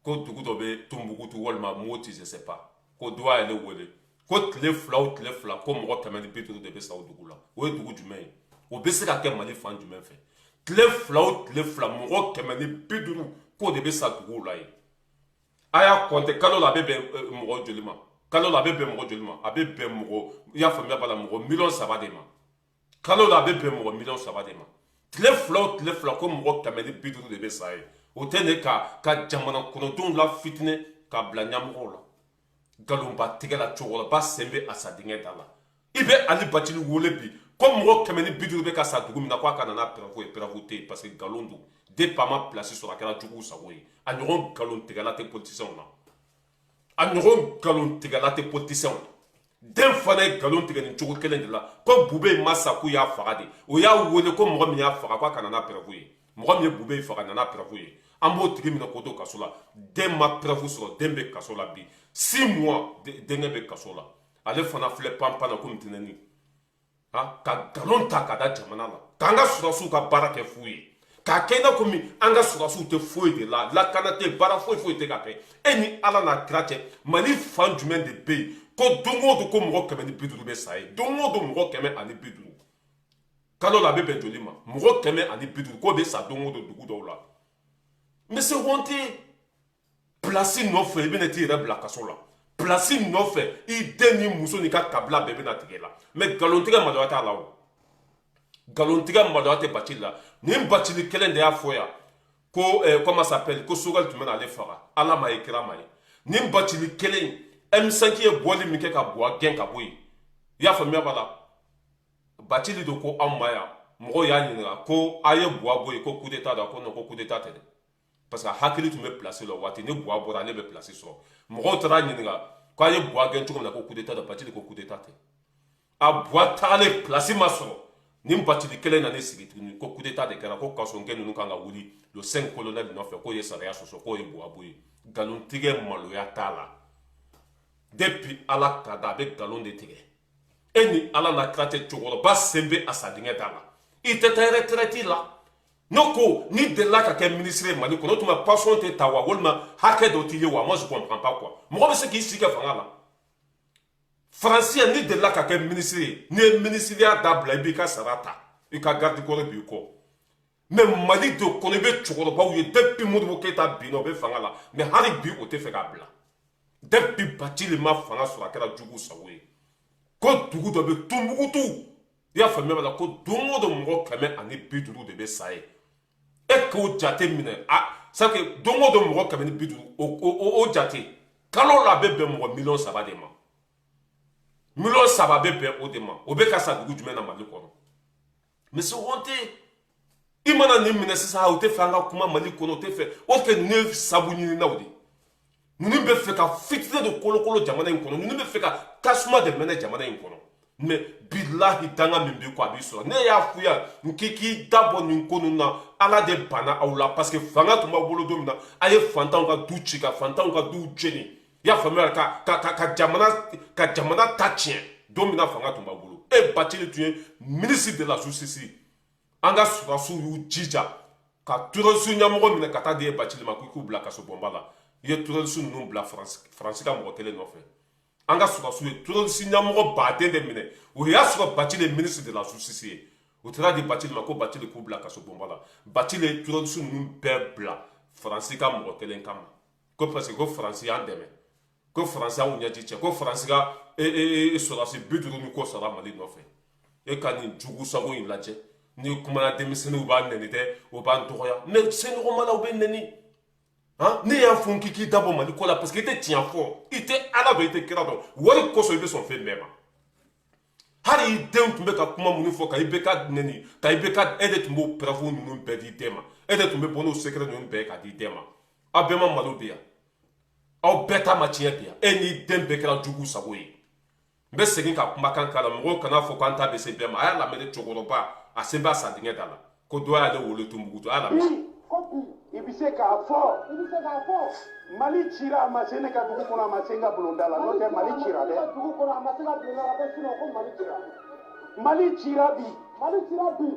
[SPEAKER 1] Ko dugu dɔ bɛ Tunbukutu walima Moti, je sais pas, ko dɔ y'ale wele ko tile 2 o tile 2, ko mɔgɔ 150 de bɛ sa o dugu la. O ye dugu jumɛn ye? O bɛ se ka kɛ Mali fan jumɛn fɛ? Tile 2 o tile 2, mɔgɔ 150 k'o de bɛ sa duguw la yen. A y'a compter, kalo la a bɛ bɛn mɔgɔ joli ma? Kalo la a bɛ bɛn mɔgɔ joli ma? A bɛ bɛn mɔgɔ, i y'a faamuya b'a la, mɔgɔ miliyɔn 3 de ma. Kalo la a bɛ bɛn mɔgɔ miliyɔn 3 de ma. Tile 2 o tile 2, ko mɔgɔ 150 de bɛ sa yen. O tɛ ne ka jamana kɔnɔdenw la fitinɛ ka bila ɲɛmɔgɔw la. Nkalonba tigɛ la, cɛkɔrɔba sen bɛ a sa dingɛ da la. I bɛ Ali Bacili wele bi ko mɔgɔ 150 bɛ ka sa dugu min na, ko a ka na n'a preuve ye, preuve tɛ yen, parce que nkalon don. Depuis a ma place sɔrɔ, a kɛra juguw sago ye. A ɲɔgɔn nkalon tigɛla tɛ politicien na, a ɲɔgɔn nkalon tigɛla tɛ politicien na. Den fana ye nkalon tigɛ nin cogo kelen de la, ko Bube ma sa, k'u y'a faga de. O y'a wele ko mɔgɔ min y'a faga, k'a ka na n'a preuve ye. Mɔgɔ min ye Bube faga, nana preuve ye, an b'o tigi minɛ k'o to kaso la. Den ma preuve sɔrɔ, den bɛ kaso la bi, 6 mois denkɛ bɛ kaso la. Ale fana filɛ panpan na komi tɛnɛni ka nkalon ta ka da jamana la, k'an ka sɔrɔdasiw ka baara kɛ fu ye, k'a kɛ i n'a komi an ka sɔrɔdasiw tɛ foyi de la, lakana tɛ, baara foyi foyi tɛ ka kɛ. E ni Ala n'a kira cɛ, Mali fan jumɛn de bɛ yen ko don o don ko mɔgɔ 150 bɛ sa yen? Don o don mɔgɔ 150, kalo la a bɛ bɛn joli ma? Mɔgɔ 150 k'o bɛ sa don o don dugu dɔw la. Mais c'est honte. Place nɔfɛ, i bɛna t'i yɛrɛ bila kaso la. Place nɔfɛ, i den ni muso n'i ka kabila bɛɛ bɛna tigɛ la. Mais nkalontigɛ maloya t'a la. O nkalontigɛ maloya tɛ Bacili la. Nin Bacili kelen de y'a fɔ yan ko comment s'appelle, ko Choguel tun bɛna ale faga, Ala ma ye, kira ma ye. Nin Bacili kelen, M5 ye bɔli min kɛ ka Buwa gɛn ka bɔ yen, i y'a faamuya b'a la, Bacili de ko anw ma yan. Mɔgɔw y'a ɲininka ko a ye Buwa bɔ yen, ko coup d'état da, ko non, ko coup d'état tɛ dɛ, parce que hakili tun bɛ place la o waati. Ni Buwa bɔra, ale bɛ place sɔrɔ. Mɔgɔw taara ɲininka ko a ye Buwa gɛn cogo min na, ko coup d'état da, Bacili ko coup d'état tɛ. A Buwa tagalen, place ma sɔrɔ. Nin Bacili kelen nana sigi tuguni ko coup d'état de kɛra, ko kasonkɛ ninnu kan ka wuli le 5 colonel nɔfɛ, k'o ye sariya sɔsɔ, k'o ye Buwa bɔ yen. Nkalontigɛ maloya t'a la. Depuis Ala ka da, a bɛ nkalon de tigɛ. E ni Ala n'a kira cɛ, cɛkɔrɔba sen bɛ a sa dingɛ da la. I tɛ taa retraite la. Ne ko n'i delila ka kɛ ministre ye Mali kɔnɔ, o tuma pension tɛ ta wa, walima hakɛ dɔ t'i ye wa? Moi, je comprends pas quoi. Mɔgɔ bɛ se k'i si kɛ fanga la Faransi yan, n'i delila ka kɛ ministre ye, n'i ye ministeriya dabila, i b'i ka sara ta, i ka garde corps b'i kɔ. Mais Mali de kɔnɔ, i bɛ cɛkɔrɔbaw ye, depuis Modibo Keyita binna, o bɛ fanga la, mais hali bi o tɛ fɛ k'a bila. Depuis Bacili ma fanga sɔrɔ, a kɛra jugu sago ye. Ko dugu dɔ bɛ Tunbukutu, i y'a faamuya b'a la, ko don o don mɔgɔ 150 de bɛ sa yen. E k'o jate minɛ, a c'est que don o don mɔgɔ 150, o jate, kalo la a bɛ bɛn mɔgɔ miliyɔn 3 de ma. Miliyɔn 3 bɛ bɛn o de ma. O bɛ ka sa dugu jumɛn na Mali kɔnɔ? Mais c'est honte. I mana nin minɛ sisan, o tɛ fɛ an ka kuma Mali kɔnɔ, o tɛ fɛ o kɛ. Ninnu ye sabu ɲininaw de. Ninnu bɛ fɛ ka fitinɛ de kolokolo jamana in kɔnɔ, ninnu bɛ fɛ ka tasuma de mɛnɛ jamana in kɔnɔ. Mais bilahi, danga min b'i kɔ, a b'i sɔrɔ. Ne y'a f'u yan n k'i k'i da bɔ nin ko ninnu na. Ala de banna aw la, parce que fanga tun b'aw bolo don min na, a ye fantanw ka du ci, ka fantanw ka duw jeni, i y'a faamuya, ka jamana ta tiɲɛ. Don min na fanga tun b'aw bolo, e Bacili tun ye ministre de la justice, an ka sɔrɔdasiw y'u jija ka terroriste ɲɛmɔgɔ minɛ ka taa di e Bacili ma k'i k'u bila kaso bɔnba la. I ye terroriste ninnu bila Faransi ka mɔgɔ kelen nɔfɛ. An ka sɔrɔdasiw ye terroriste ɲɛmɔgɔ baden de minɛ, o y'a sɔrɔ Bacili ye ministre de la justice ye. U taara di Bacili ma ko Bacili k'u bila kaso bonba la. Bacili ye terroriste ninnu bɛɛ bila Faransi ka mɔgɔ kelen kama, ko parce que ko Faransi y'an dɛmɛ, ko Faransi y'anw ɲɛji cɛ, ko Faransi ka sɔrɔdasi 50 ni kɔ sara Mali nɔfɛ. E ka nin jugu sago in lajɛ. Ni kumana, denmisɛnninw b'a nɛni dɛ, o b'an dɔgɔya, mais seɲɔgɔnma la, u bɛ nɛni. Han, ne y'a fɔ k'i k'i dabɔ Mali ko la, parce que i tɛ tiɲɛ fɔ, i tɛ Ala dɔn, i tɛ kira dɔn. Wari kosɔn i bɛ sɔn fɛn bɛɛ ma. Hali i den tun bɛ ka kuma minnu fɔ ka i bɛ ka nɛni, ka i bɛ ka, e de tun b'o preuve ninnu bɛɛ di den ma. E de tun bɛ bɔ n'o secret ninnu bɛɛ ka di den ma. Aw bɛɛ ma malo bi yan, aw bɛɛ ta ma tiɲɛ bi yan. E n'i den bɛɛ kɛra jugu sago ye. N bɛ segin ka kumakan k'a la, mɔgɔw kana fɔ k'an ta bɛ se bɛɛ ma. A y'a lamɛn, cɛkɔrɔba a sen b'a sa dingɛ da la ko dɔ y'ale wele Tunbukutu. A y'a lamɛn.
[SPEAKER 4] Ko bi
[SPEAKER 3] I bɛ se k'a fɔ
[SPEAKER 4] i bɛ se k'a fɔ
[SPEAKER 3] Mali cira, a ma se ne ka dugu kɔnɔ, a ma se n ka bulonda la. N'o tɛ, Mali cira dɛ.
[SPEAKER 4] Dugu kɔnɔ, a ma se ka bulonda la, ko sinon ko Mali cira.
[SPEAKER 3] Mali cira bi.
[SPEAKER 4] Mali cira bi.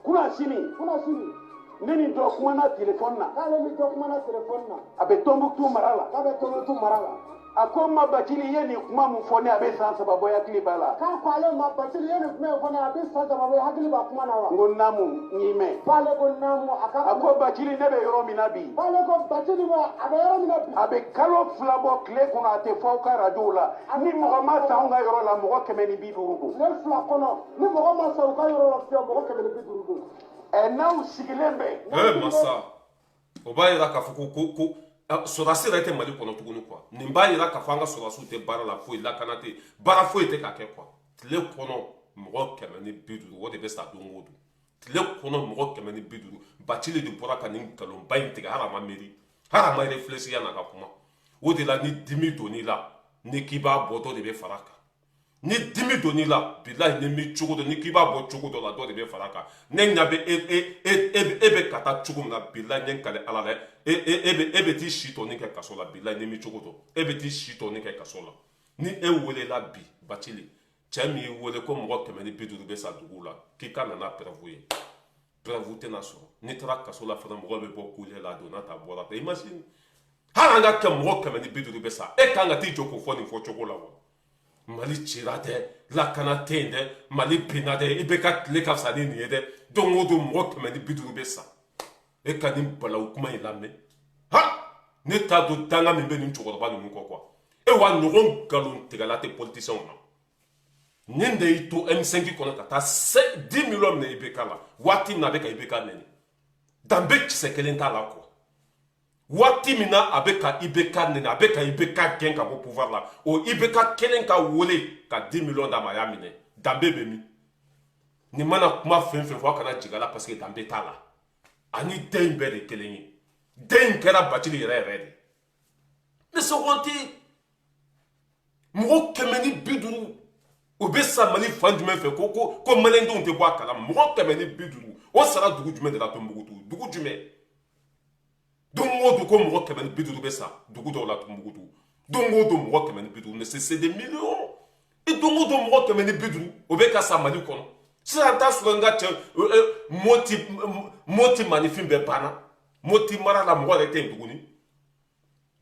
[SPEAKER 3] Kunna sini,
[SPEAKER 4] Kunna sini,
[SPEAKER 3] ne ni dɔ kumana telefɔni na.
[SPEAKER 4] K'ale ni dɔ kumana telefɔni na.
[SPEAKER 3] A bɛ Tɔnbukutu mara la.
[SPEAKER 4] K'a bɛ Tɔnbukutu mara la.
[SPEAKER 3] A ko n ma: "Bacili, i ye nin kuma mun fɔ ne, a bɛ san 3 bɔ, hakili b'a la."
[SPEAKER 4] K'a ko ale ma: "Bacili, i ye nin kuma in fɔ ne, a bɛ san 3 bɔ, i hakili b'a kuma na wa?"
[SPEAKER 3] N ko naamu, n y'i mɛn.
[SPEAKER 4] K'ale ko naamu, a ka
[SPEAKER 3] A ko: "Bacili, ne bɛ yɔrɔ min na bi,
[SPEAKER 4] K'ale ko Bacili ma, a bɛ yɔrɔ min na bi,
[SPEAKER 3] a bɛ kalo 2 bɔ, tile kɔnɔ a tɛ fɔ aw ka arajow la, ni mɔgɔ ma sa anw ka yɔrɔ la, mɔgɔ 150 don."
[SPEAKER 4] Tile 2 kɔnɔ, ni mɔgɔ ma sa u ka yɔrɔ la fiyewu, mɔgɔ 150 don.
[SPEAKER 3] Ɛ, n'aw sigilen bɛ
[SPEAKER 1] Ee masa, o b'a yira k'a fɔ ko sɔrɔdasi yɛrɛ tɛ Mali kɔnɔ tuguni quoi. Nin b'a yira k'a fɔ an ka sɔrɔdasiw tɛ baara la foyi, lakana tɛ, baara foyi tɛ ka kɛ quoi. Tile kɔnɔ mɔgɔ 150, o de bɛ sa don o don. Tile kɔnɔ mɔgɔ 150. Bacili de bɔra ka nin nkalonba in tigɛ. Hali a ma miiri, hali a ma réfléchir yan'a ka kuma. O de la, ni dimi donn'i la, ni k'i b'a bɔ, dɔ de bɛ fara a kan. Ni dimi donn'i la, bilahi, ni mi cogo dɔ, ni k'i b'a bɔ cogo dɔ la, dɔ de bɛ fara a kan. Ne ɲɛ bɛ e e e e e bɛ ka taa cogo min na, bilahi, n ye n kale Ala la, e e e bɛ e bɛ t'i si tɔnin kɛ kaso la. Bilahi, ni mi cogo dɔn, e bɛ t'i si tɔnin kɛ kaso la. Ni e welela bi, Bacili, cɛ min y'i wele ko mɔgɔ 150 bɛ sa dugu la, k'i ka nana preuve ye, preuve tɛna sɔrɔ. N'i taara kaso la fana, mɔgɔ bɛ bɔ kule la, a donna ta, bɔra ta. Imagine, hali an ka kɛ mɔgɔ 150 bɛ sa, e kan ka t'i jɔ k'o fɔ nin fɔ cogo la wa? Mali cira dɛ, lakana tɛ yen dɛ, Mali binna dɛ, i bɛ ka tile ka fisa ni nin ye dɛ. Don o don mɔgɔ 150 bɛ sa. E ka nin balawu kuma in lamɛn. Ha, ne t'a dɔn danga min bɛ nin cɛkɔrɔba ninnu kɔ quoi. E wa ɲɔgɔn nkalon tigɛla tɛ politicien na. Nin de y'i to M5 kɔnɔ ka taa 10 millions minɛ IBK la. Waati min na a bɛ ka IBK nɛni, danbe kisɛ kelen t'a la quoi. Waati min na a bɛ ka IBK nɛni, a bɛ ka IBK gɛn ka bɔ pouvoir la, o IBK kelen ka wele ka 10 millions d'a ma, a y'a minɛ. Danbe bɛ min? Nin mana kuma fɛn fɛn fɔ, a kana jigin a la, parce que danbe t'a la. Ani den in bɛɛ de kelen ye. Den in kɛra Bacili yɛrɛ yɛrɛ de. Mais c'est honte. Mɔgɔ 150, o bɛ sa Mali fan jumɛn fɛ ko maliyɛndenw tɛ bɔ a kalama? Mɔgɔ 150, o sara dugu jumɛn de la? Tɔnbukutu dugu jumɛn? Don o don ko mɔgɔ 150 bɛ sa dugu dɔw la Tɔnbukutu. Don o don mɔgɔ 150, mais c'est des millions. I don o don mɔgɔ 150, o bɛ ka sa Mali kɔnɔ. Sisan t'a sɔrɔ n ka cɛ, Moti maninfin bɛɛ banna Moti mara la, mɔgɔ yɛrɛ tɛ yen tuguni.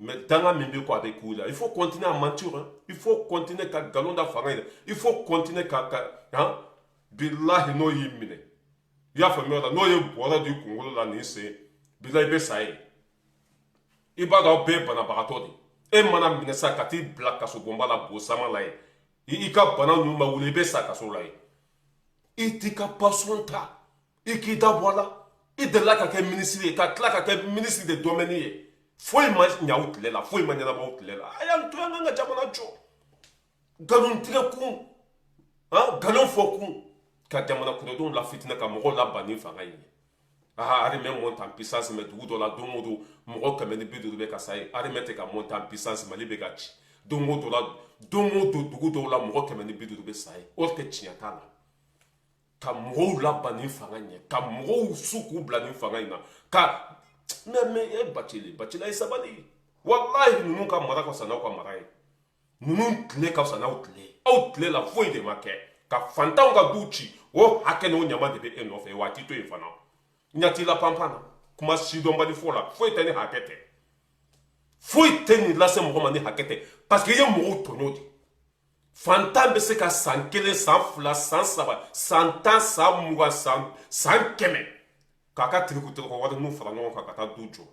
[SPEAKER 1] Mais danga min bɛ ko a bɛ k'u la, il faut continuer à mentir hein. Il faut continuer ka nkalon da fanga in, il faut continuer ka han. Bilahi, n'o y'i minɛ, i y'a faamuya la, n'o ye bɔrɛ di kunkolo la nin sen, bilahi, i bɛ sa yen. I b'a dɔn aw bɛɛ ye banabagatɔ de. E mana minɛ sa ka t'i bila kasobonba la, bo sama la yen, i ka bana ninnu ma wuli, i bɛ sa kaso la yen. I t'i ka passion ta, i k'i da bɔ a la. I delila ka kɛ minisiri ye, ka tila ka kɛ ministre de domaine ye. Foyi ma ɲa aw tile la, foyi ma ɲɛnabɔ aw tile la. A y'an to yan, an ka jamana jɔ. Nkalontigɛ kun han, nkalon fɔ kun, ka jamana kɔnɔdenw la fitinɛ, ka mɔgɔw laban ni fanga in ye. Ah, armée monte en puissance, mais dugu dɔ la, don o don mɔgɔ 150 bɛ ka sa ye. Armée tɛ ka monte en puissance, Mali bɛ ka ci. Don o don la, don o don dugu dɔw la, mɔgɔ 150 bɛ sa ye. O tɛ tiɲɛ t'a la. Ka mɔgɔw laban ni fanga ɲɛ, ka mɔgɔw su k'u bila ni fanga in na ka mais e Bacili, Bacili, a ye sabali. Walahi, ninnu ka mara ka fisa n'aw ka mara ye. Ninnu tile ka fisa n'aw tile ye. Aw tile la, foyi de ma kɛ. Ka fantanw ka du ci, o hakɛ n'o ɲama de bɛ e nɔfɛ wa. A t'i to yen fana, ɲɛ t'i la panpan na, kuma sidɔnbali fɔ la. Foyi tɛ ni hakɛ tɛ, foyi tɛ nin lase mɔgɔ ma ni hakɛ tɛ, parce que i ye mɔgɔw tɔɲɔ de. Fantan bɛ se ka san 1, san 2, san 3, san 10, san 20, san 100 k'a ka tirikutirikɔ wari n'u fara ɲɔgɔn kan ka taa du jɔ.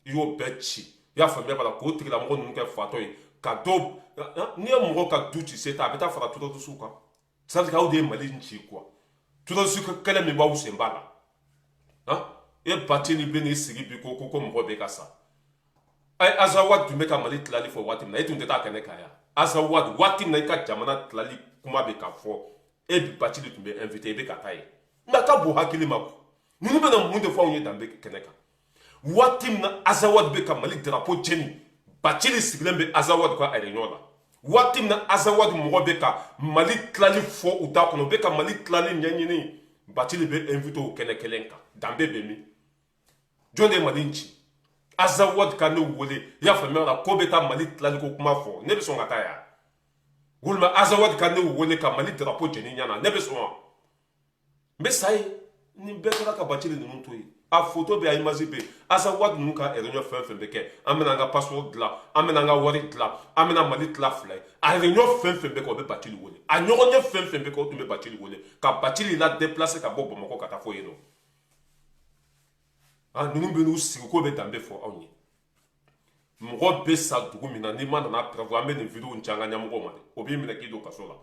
[SPEAKER 1] I y'o bɛɛ ci, i y'a faamuya b'a la, k'o tigilamɔgɔ ninnu kɛ fatɔ ye ka dɔw. N'i ye mɔgɔ ka du ci, se t'a, a bɛ taa fara terroristew kan. Ça veut dire aw de ye Mali in ci quoi. Terroriste kɛlɛ min b'aw sen b'a la. E Bathily bɛ n'i sigi bi ko mɔgɔ bɛ ka sa. Azawad tun bɛ ka Mali tilali fɔ waati min na, e tun tɛ taa kɛnɛ kan yan. Azawad, waati min na i ka jamana tilali kuma bɛ ka fɔ, e Bathily tun bɛ invité, i bɛ ka taa yen. Mais a ka bon hakili ma. Ninnu bɛna mun de fɔ anw ye danbe kɛnɛ kan? Waati min na Azawad bɛ ka Mali drapeau jeni, Bathily sigilen bɛ Azawad ka réunion la. Waati min na Azawad mɔgɔ bɛ ka Mali tilali fɔ u da kɔnɔ, u bɛ ka Mali tilali ɲɛɲini, Bathily bɛ invité o kɛnɛ kelen kan. Danbe bɛ min? Jɔn de ye Mali in ci? Azawad ka ne wele, i y'a faamuya la, ko bɛ taa Mali tilali ko kuma fɔ, ne bɛ sɔn ka taa yan? Walima Azawad ka ne wele ka Mali drapeau jeni ɲɛna, ne bɛ sɔn wa? N bɛ sa yen. Nin bɛɛ kɛra ka Bathily ninnu to yen. A photo bɛ, a image bɛ yen. Azawad ninnu ka réunion fɛn fɛn bɛ kɛ, an bɛna an ka passeport dilan, an bɛna an ka wari dilan, an bɛna Mali tila fila ye, a réunion fɛn fɛn bɛ kɛ, o bɛ Bathily wele. A ɲɔgɔn ye fɛn fɛn bɛ kɛ, o tun bɛ Bathily wele ka Bathily la déplacer ka bɔ Bamakɔ ka taa fɔ yen nɔ. Ah, ninnu bɛ n'u sigi ko bɛ danbe fɔ anw ye. Mɔgɔ bɛ sa dugu min na, n'i ma nana prévoir, an bɛ nin vidéo in ci an ka ɲɛmɔgɔw ma dɛ, o b'i minɛ k'i don kaso la.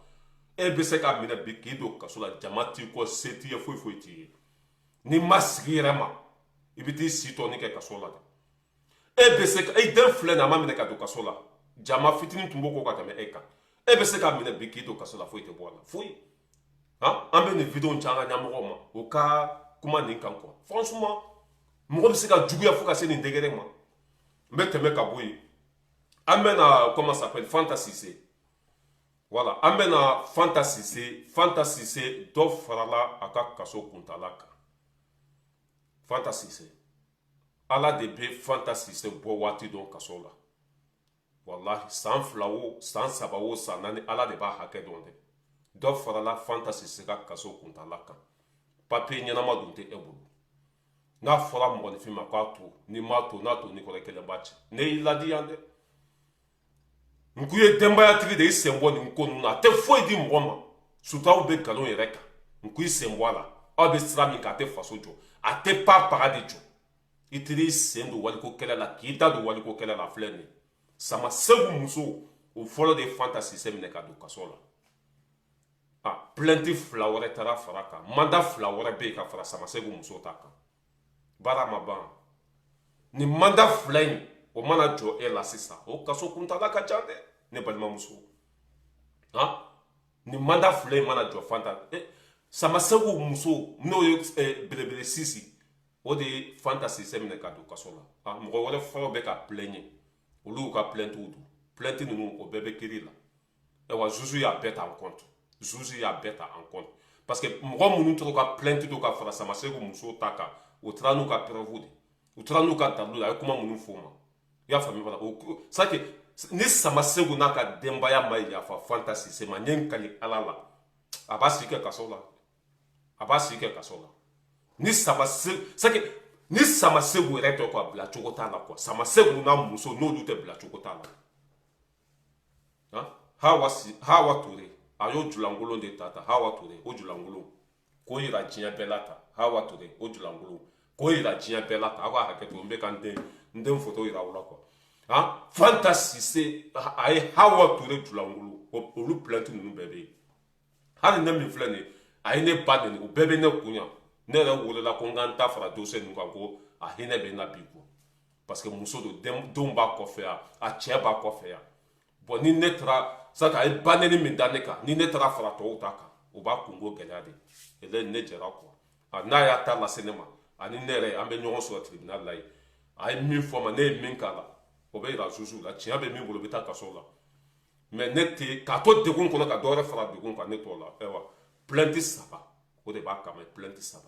[SPEAKER 1] E bɛ se k'a minɛ bi k'i don kaso la, jama t'i kɔ, se t'i ye, foyi foyi t'i ye. N'i ma sigi yɛrɛ ma, i bɛ t'i si tɔni kɛ kaso la dɛ. E bɛ se ka e den filɛ nin ye, a ma minɛ ka don kaso la, jama fitinin tun b'o kɔ ka tɛmɛ e kan. E bɛ se k'a minɛ bi k'i don kaso la, foyi tɛ bɔ a la, foyi. An bɛ nin vidéo in ci an ka ɲɛmɔgɔw ma, u ka kuma nin kan quoi. Franchement, mɔgɔ bɛ se ka juguya fo ka se nin degré ma. N bɛ tɛmɛ ka bɔ yen. An bɛ na, comment ça s'appelle, Fanta Cissé. Voilà, an bɛ na Fanta Cissé. Fanta Cissé, dɔ farala a ka kaso kuntala kan. Fanta Cissé, Ala de bɛ Fanta Cissé bɔ waati dɔn kaso la. Walahi, san 2 o, san 3 o, san 4, Ala de b'a hakɛ dɔn dɛ. Dɔ farala Fanta Cissé ka kaso kuntala kan. Papiye ɲɛnama dun tɛ e bolo. N'a fɔra mɔgɔninfin ma k'a to, n'i m'a to, n'a to n'i kɔrɔ kelen b'a ci. Ne y'i ladi yan dɛ. N k'u ye denbayatigi de, i sen bɔ nin ko ninnu na, a tɛ foyi di mɔgɔ ma. Surtout aw bɛ nkalon yɛrɛ kan. N k'i sen bɔ a la. Aw bɛ sira min kan, a tɛ faso jɔ, a tɛ pa paga de jɔ. I teri sen don waliko kɛlɛ la, k'i da don waliko kɛlɛ la, a filɛ nin ye. Sama Segu muso, o fɔlɔ de ye Fanta Cissé minɛ ka don kaso la. A plainte 2 wɛrɛ taara fara kan, mandat 2 wɛrɛ bɛ yen ka fara Sama Segu muso ta kan. Baara ma ban. Nin mandat 2 in, o mana jɔ e la sisan, o kaso kuntala ka ca dɛ, ne balimamuso. Han, nin mandat 2 in mana jɔ Fanta, Sama Segu muso, n'o ye Belebele Sisi, o de ye Fanta Cissé minɛ ka don kaso la. Mɔgɔ wɛrɛ fɔlɔ bɛ ka plainte, olu y'u ka plaintew don. Plainte ninnu, o bɛɛ bɛ kiiri la. Ayiwa, juge y'a bɛɛ ta en compte, juge y'a bɛɛ ta en compte, parce que mɔgɔ minnu tora ka plainte don ka fara Sama Segu muso ta kan, u taara n'u ka preuve de, u taara n'u ka dalilu ye. A ye kuma minnu fɔ u ma, i y'a faamuya? O c'est que ni Sama Segu n'a ka denbaya ma yafa Fanta Cissé ma, n ye n kali Ala la, a b'a si kɛ kaso la, a b'a si kɛ kaso la. Ni Sama Segu, c'est que ni Sama Segu yɛrɛ tɛ quoi, bila cogo t'a la quoi. Sama Segu n'a muso, n'olu tɛ, bila cogo t'a la. Hawa si, Hawa Touré, a y'o julankolon de ta ta. Hawa Touré, o julankolon k'o yira diɲɛ bɛɛ la ta. Hawa Touré, o julankolon k'o yira diɲɛ bɛɛ la ta. Aw ka hakɛ to, n bɛ ka n den photo yira aw la quoi. Han, Fanta Cissé, a ye Hawa Touré julankolon, olu plainte ninnu bɛɛ bɛ yen. Hali ne min filɛ nin ye, a ye ne ba neni, o bɛɛ bɛ ne kun yan. Ne yɛrɛ wolola ko n ka n ta fara dossier ninnu kan, ko a hinɛ bɛ n na bi quoi, parce que muso don, denw b'a kɔfɛ yan, a cɛ b'a kɔfɛ yan. Bon, ni ne taara sa, a ye ba neni min da ne kan, ni ne taara fara tɔw ta kan, o b'a kungo gɛlɛya de. Ele ne jɛra quoi. A n'a y'a ta lase ne ma, ani ne yɛrɛ, an bɛ ɲɔgɔn sɔrɔ tribunal la yen. A ye min fɔ ma, ne ye min k'a la, o bɛ yira juge la. Tiɲɛ bɛ min bolo, o bɛ taa kaso la. Mais ne tɛ k'a to degun kɔnɔ ka dɔ wɛrɛ fara degun kan, ne t'o la. Ayiwa, plainte 3, o de b'a kama. Plainte 3,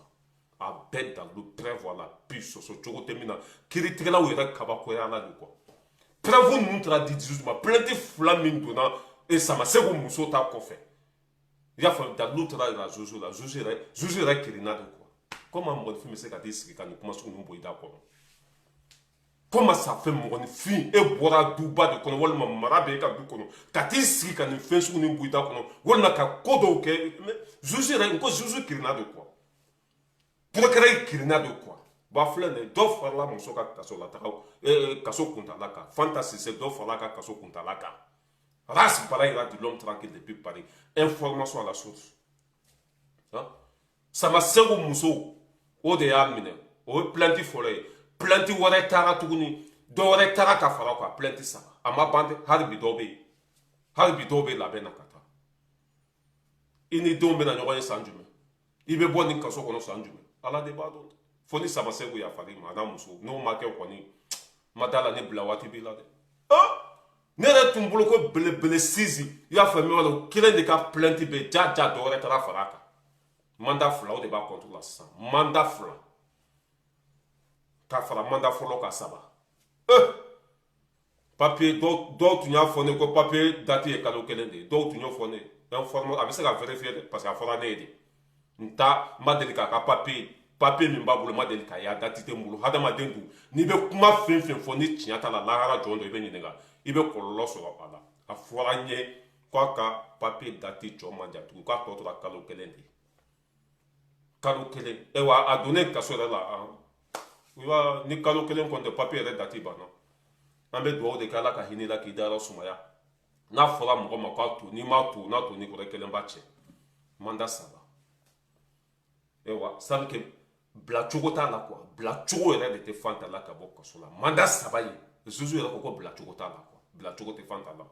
[SPEAKER 1] a bɛɛ dalilu, preuve à l'appui, sɔsɔ cogo tɛ min na. Kiiritigɛlaw yɛrɛ kabakoya la de quoi. Preuve ninnu taara di juge ma. Plainte 2 min donna e Sama Segu muso ta kɔfɛ, i y'a faamu, dalilu taara yira juge la. Juge yɛrɛ kirinna de quoi. Comment mɔgɔninfin bɛ se ka t'i sigi ka nin kuma sugu ninnu bɔ i da kɔnɔ? Comment ça fait, mɔgɔninfin, e bɔra duba de kɔnɔ walima mara bɛ e ka du kɔnɔ, ka t'i sigi ka nin fɛn sugu nin bɔ i da kɔnɔ walima ka ko dɔw kɛ? Juge yɛrɛ, n ko juge kirinna de quoi, procureur kirinna de quoi. Ba filɛ nin ye, dɔ farala muso ka kaso la taga, kaso kuntala kan. Fanta Sise, dɔ farala ka kaso kuntala kan. Ras Balayira de l'homme tranquille depuis Paris, information à la source. Sama Segu muso, o de y'a minɛ. O ye plainte fɔlɔ ye. Plainte wɛrɛ taara tuguni, dɔ wɛrɛ taara ka fara o kan, plainte saba. A ma ban dɛ, hali bi dɔw bɛ yen, hali bi dɔw bɛ labɛn na ka taa. I ni denw bɛna ɲɔgɔn ye san jumɛn? I bɛ bɔ nin kaso kɔnɔ san jumɛn? Ala de b'a dɔn. Fo ni Sama Segu yafara i ma, a n'a muso. N'o ma kɛ kɔni, ma da la ni bila waati b'i la dɛ. Ne yɛrɛ tun bolo ko belebele sisi, i y'a faamuya wala, o kelen de ka plainte bɛ ja ja, dɔ wɛrɛ taara fara a kan. Mandat fila, o de b'a contre la sisan. Mandat fila ka fara mandat fɔlɔ kan, saba. Papier, dɔw tun y'a fɔ ne ko papier date ye kalo 1 de ye. Dɔw tun y'o fɔ ne informe, a bɛ se ka vérifier dɛ, parce que a fɔra ne ye de. N ta n ma deli k'a ka papier min b'a bolo, n ma deli k'a ye, a date tɛ n bolo. Hadamaden dun, n'i bɛ kuma fɛn fɛn fɔ ni tiɲɛ t'a la, lahara jɔn dɔ i bɛ ɲininka, i bɛ kɔlɔlɔ sɔrɔ a la. A fɔra n ye k'a ka papier date jɔ man jan tugun, k'a tɔ tora kalo 1 de ye, kalo 1. Ayiwa, a donnen kaso yɛrɛ la, i b'a ni kalo 1 kɔni tɛ, papier yɛrɛ date banna. An bɛ dugawu de kɛ, Ala ka hinɛ la k'i dayɔrɔ sumaya. N'a fɔra mɔgɔ ma k'a to, n'i m'a to, n'a to n'i kɔrɔ kelen b'a cɛ. Mandat saba. Ayiwa, sabu que bila cogo t'a la quoi, bila cogo yɛrɛ de tɛ Fanta la ka bɔ kaso la. Mandat saba ye, juge yɛrɛ ko ko bila cogo t'a la quoi, bila cogo tɛ Fanta la.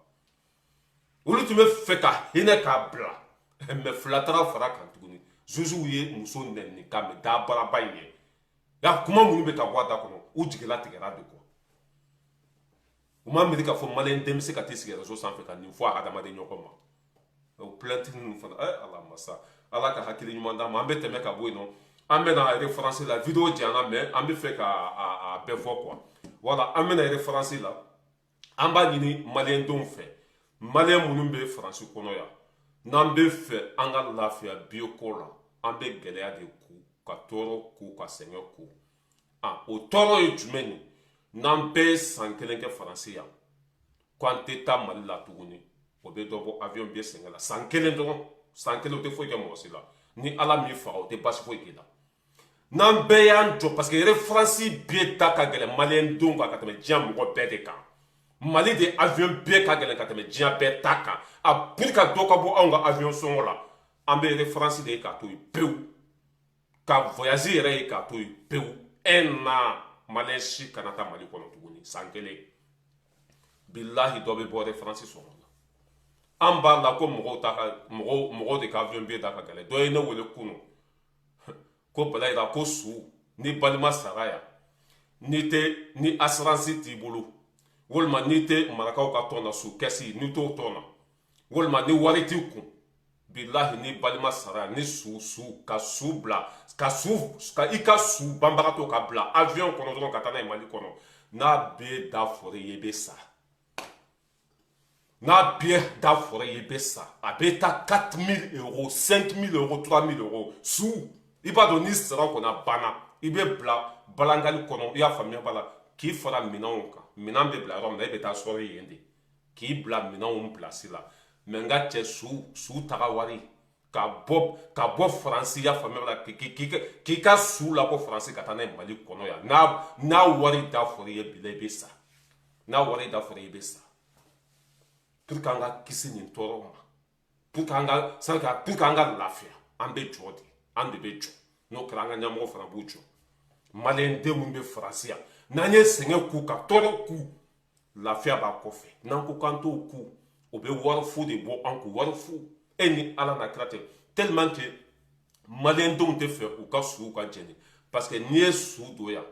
[SPEAKER 1] Olu tun bɛ fɛ ka hinɛ k'a bila, mais fila taara fara kan tuguni. Jugew ye muso nɛni ka mɛ dabaraba in ye ya, kuma minnu bɛ ka bɔ a da kɔnɔ, u jigila tigɛra de quoi. U ma miiri k'a fɔ maliyɛn den bɛ se ka t'i sigi réseau sanfɛ ka nin fɔ a hadamaden ɲɔgɔn ma. O plainte ninnu fana, Ala masa, Ala ka hakili ɲuman d'an ma. An bɛ tɛmɛ ka bɔ yen nɔ, an bɛ na référence la. Vidéo janyana, mais an bɛ fɛ ka a bɛɛ fɔ quoi. Voilà, an bɛ na référence la. An b'a ɲini maliyɛn denw fɛ, maliyɛn minnu bɛ Faransi kɔnɔ yan, n'an bɛ fɛ an ka lafiya billet ko la, an bɛ gɛlɛya de ku ka tɔɔrɔ ku ka sɛgɛn ku. A o tɔɔrɔ ye jumɛn ye? N'an bɛɛ ye san 1 kɛ Faransi yan, ko an tɛ taa Mali la tuguni, o bɛ dɔ bɔ avion billet sɛgɛn la. San 1 dɔrɔn, san 1, o tɛ foyi kɛ mɔgɔ si la. Ni Ala m'i faga, o tɛ basi foyi k'i la. N'an bɛɛ y'an jɔ, parce que yɛrɛ Faransi billet ta ka gɛlɛn maliyɛn denw kan ka tɛmɛ diɲɛ mɔgɔ bɛɛ de kan. Mali de avion billet ka gɛlɛn ka tɛmɛ diɲɛ bɛɛ ta kan. A pour ka dɔ ka bɔ anw ka avion sɔngɔ la, an bɛ yɛrɛ Faransi de ye k'a to yen pewu, ka voyage yɛrɛ ye k'a to yen pewu. Un an, maliyɛn si kana taa Mali kɔnɔ tuguni san 1. Bilahi, dɔ bɛ bɔ yɛrɛ Faransi sɔngɔ la. An b'a la ko mɔgɔw ta ka mɔgɔw de ka avion billet da ka gɛlɛn. Dɔ ye ne wele kunun ko Balayira, ko su ni balima sara yan, n'i tɛ ni assurance t'i bolo, walima n'i tɛ marakaw ka tɔn na, su kɛsi n'i t'o tɔn na, walima ni wari t'i kun, bilahi, ni balima sara yan, ni su su ka su bila ka su ka i ka su banbagatɔ ka bila avion kɔnɔ dɔrɔn ka taa n'a ye Mali kɔnɔ, n'a bɛɛ da fɔra i ye, i bɛ sa. N'a bɛɛ da fɔra i ye, i bɛ sa. A bɛ taa 4000 euros, 5000 euros, 3000 euros su. I b'a dɔn, n'i sara kɔni, a banna, i bɛ bila balangali kɔnɔ. I y'a faamuya b'a la, k'i fara minɛnw kan, minɛn bɛ bila yɔrɔ min na, e bɛ taa sɔrɔ yen de, k'i bila minɛnw pilasi la. Mais n ka cɛ, su su taga wari ka bɔ Faransi, y'a faamuya la, k'i ka su labɔ Faransi ka taa n'a ye Mali kɔnɔ yan, n'a wari da fɔra i ye, bila i bɛ sa. N'a wari da fɔra i bɛ sa. Pour que an ka kisi nin tɔɔrɔ ma, pour que an ka lafiya, an bɛ jɔ de, an de bɛ jɔ. N'o kɛra, an ka ɲɛmɔgɔ fana b'u jɔ. Maliyɛn den minnu bɛ Faransi yan, n'an ye sɛgɛn k'u ka tɔɔrɔ k'u, lafiya b'a kɔfɛ. N'an ko k'an t'o ku, o bɛ wari fu de bɔ an kun, wari fu. E ni Ala na kira tɛ, tellement que maliyɛn denw tɛ fɛ u ka suw ka jɛni, parce que n'i ye su don yan,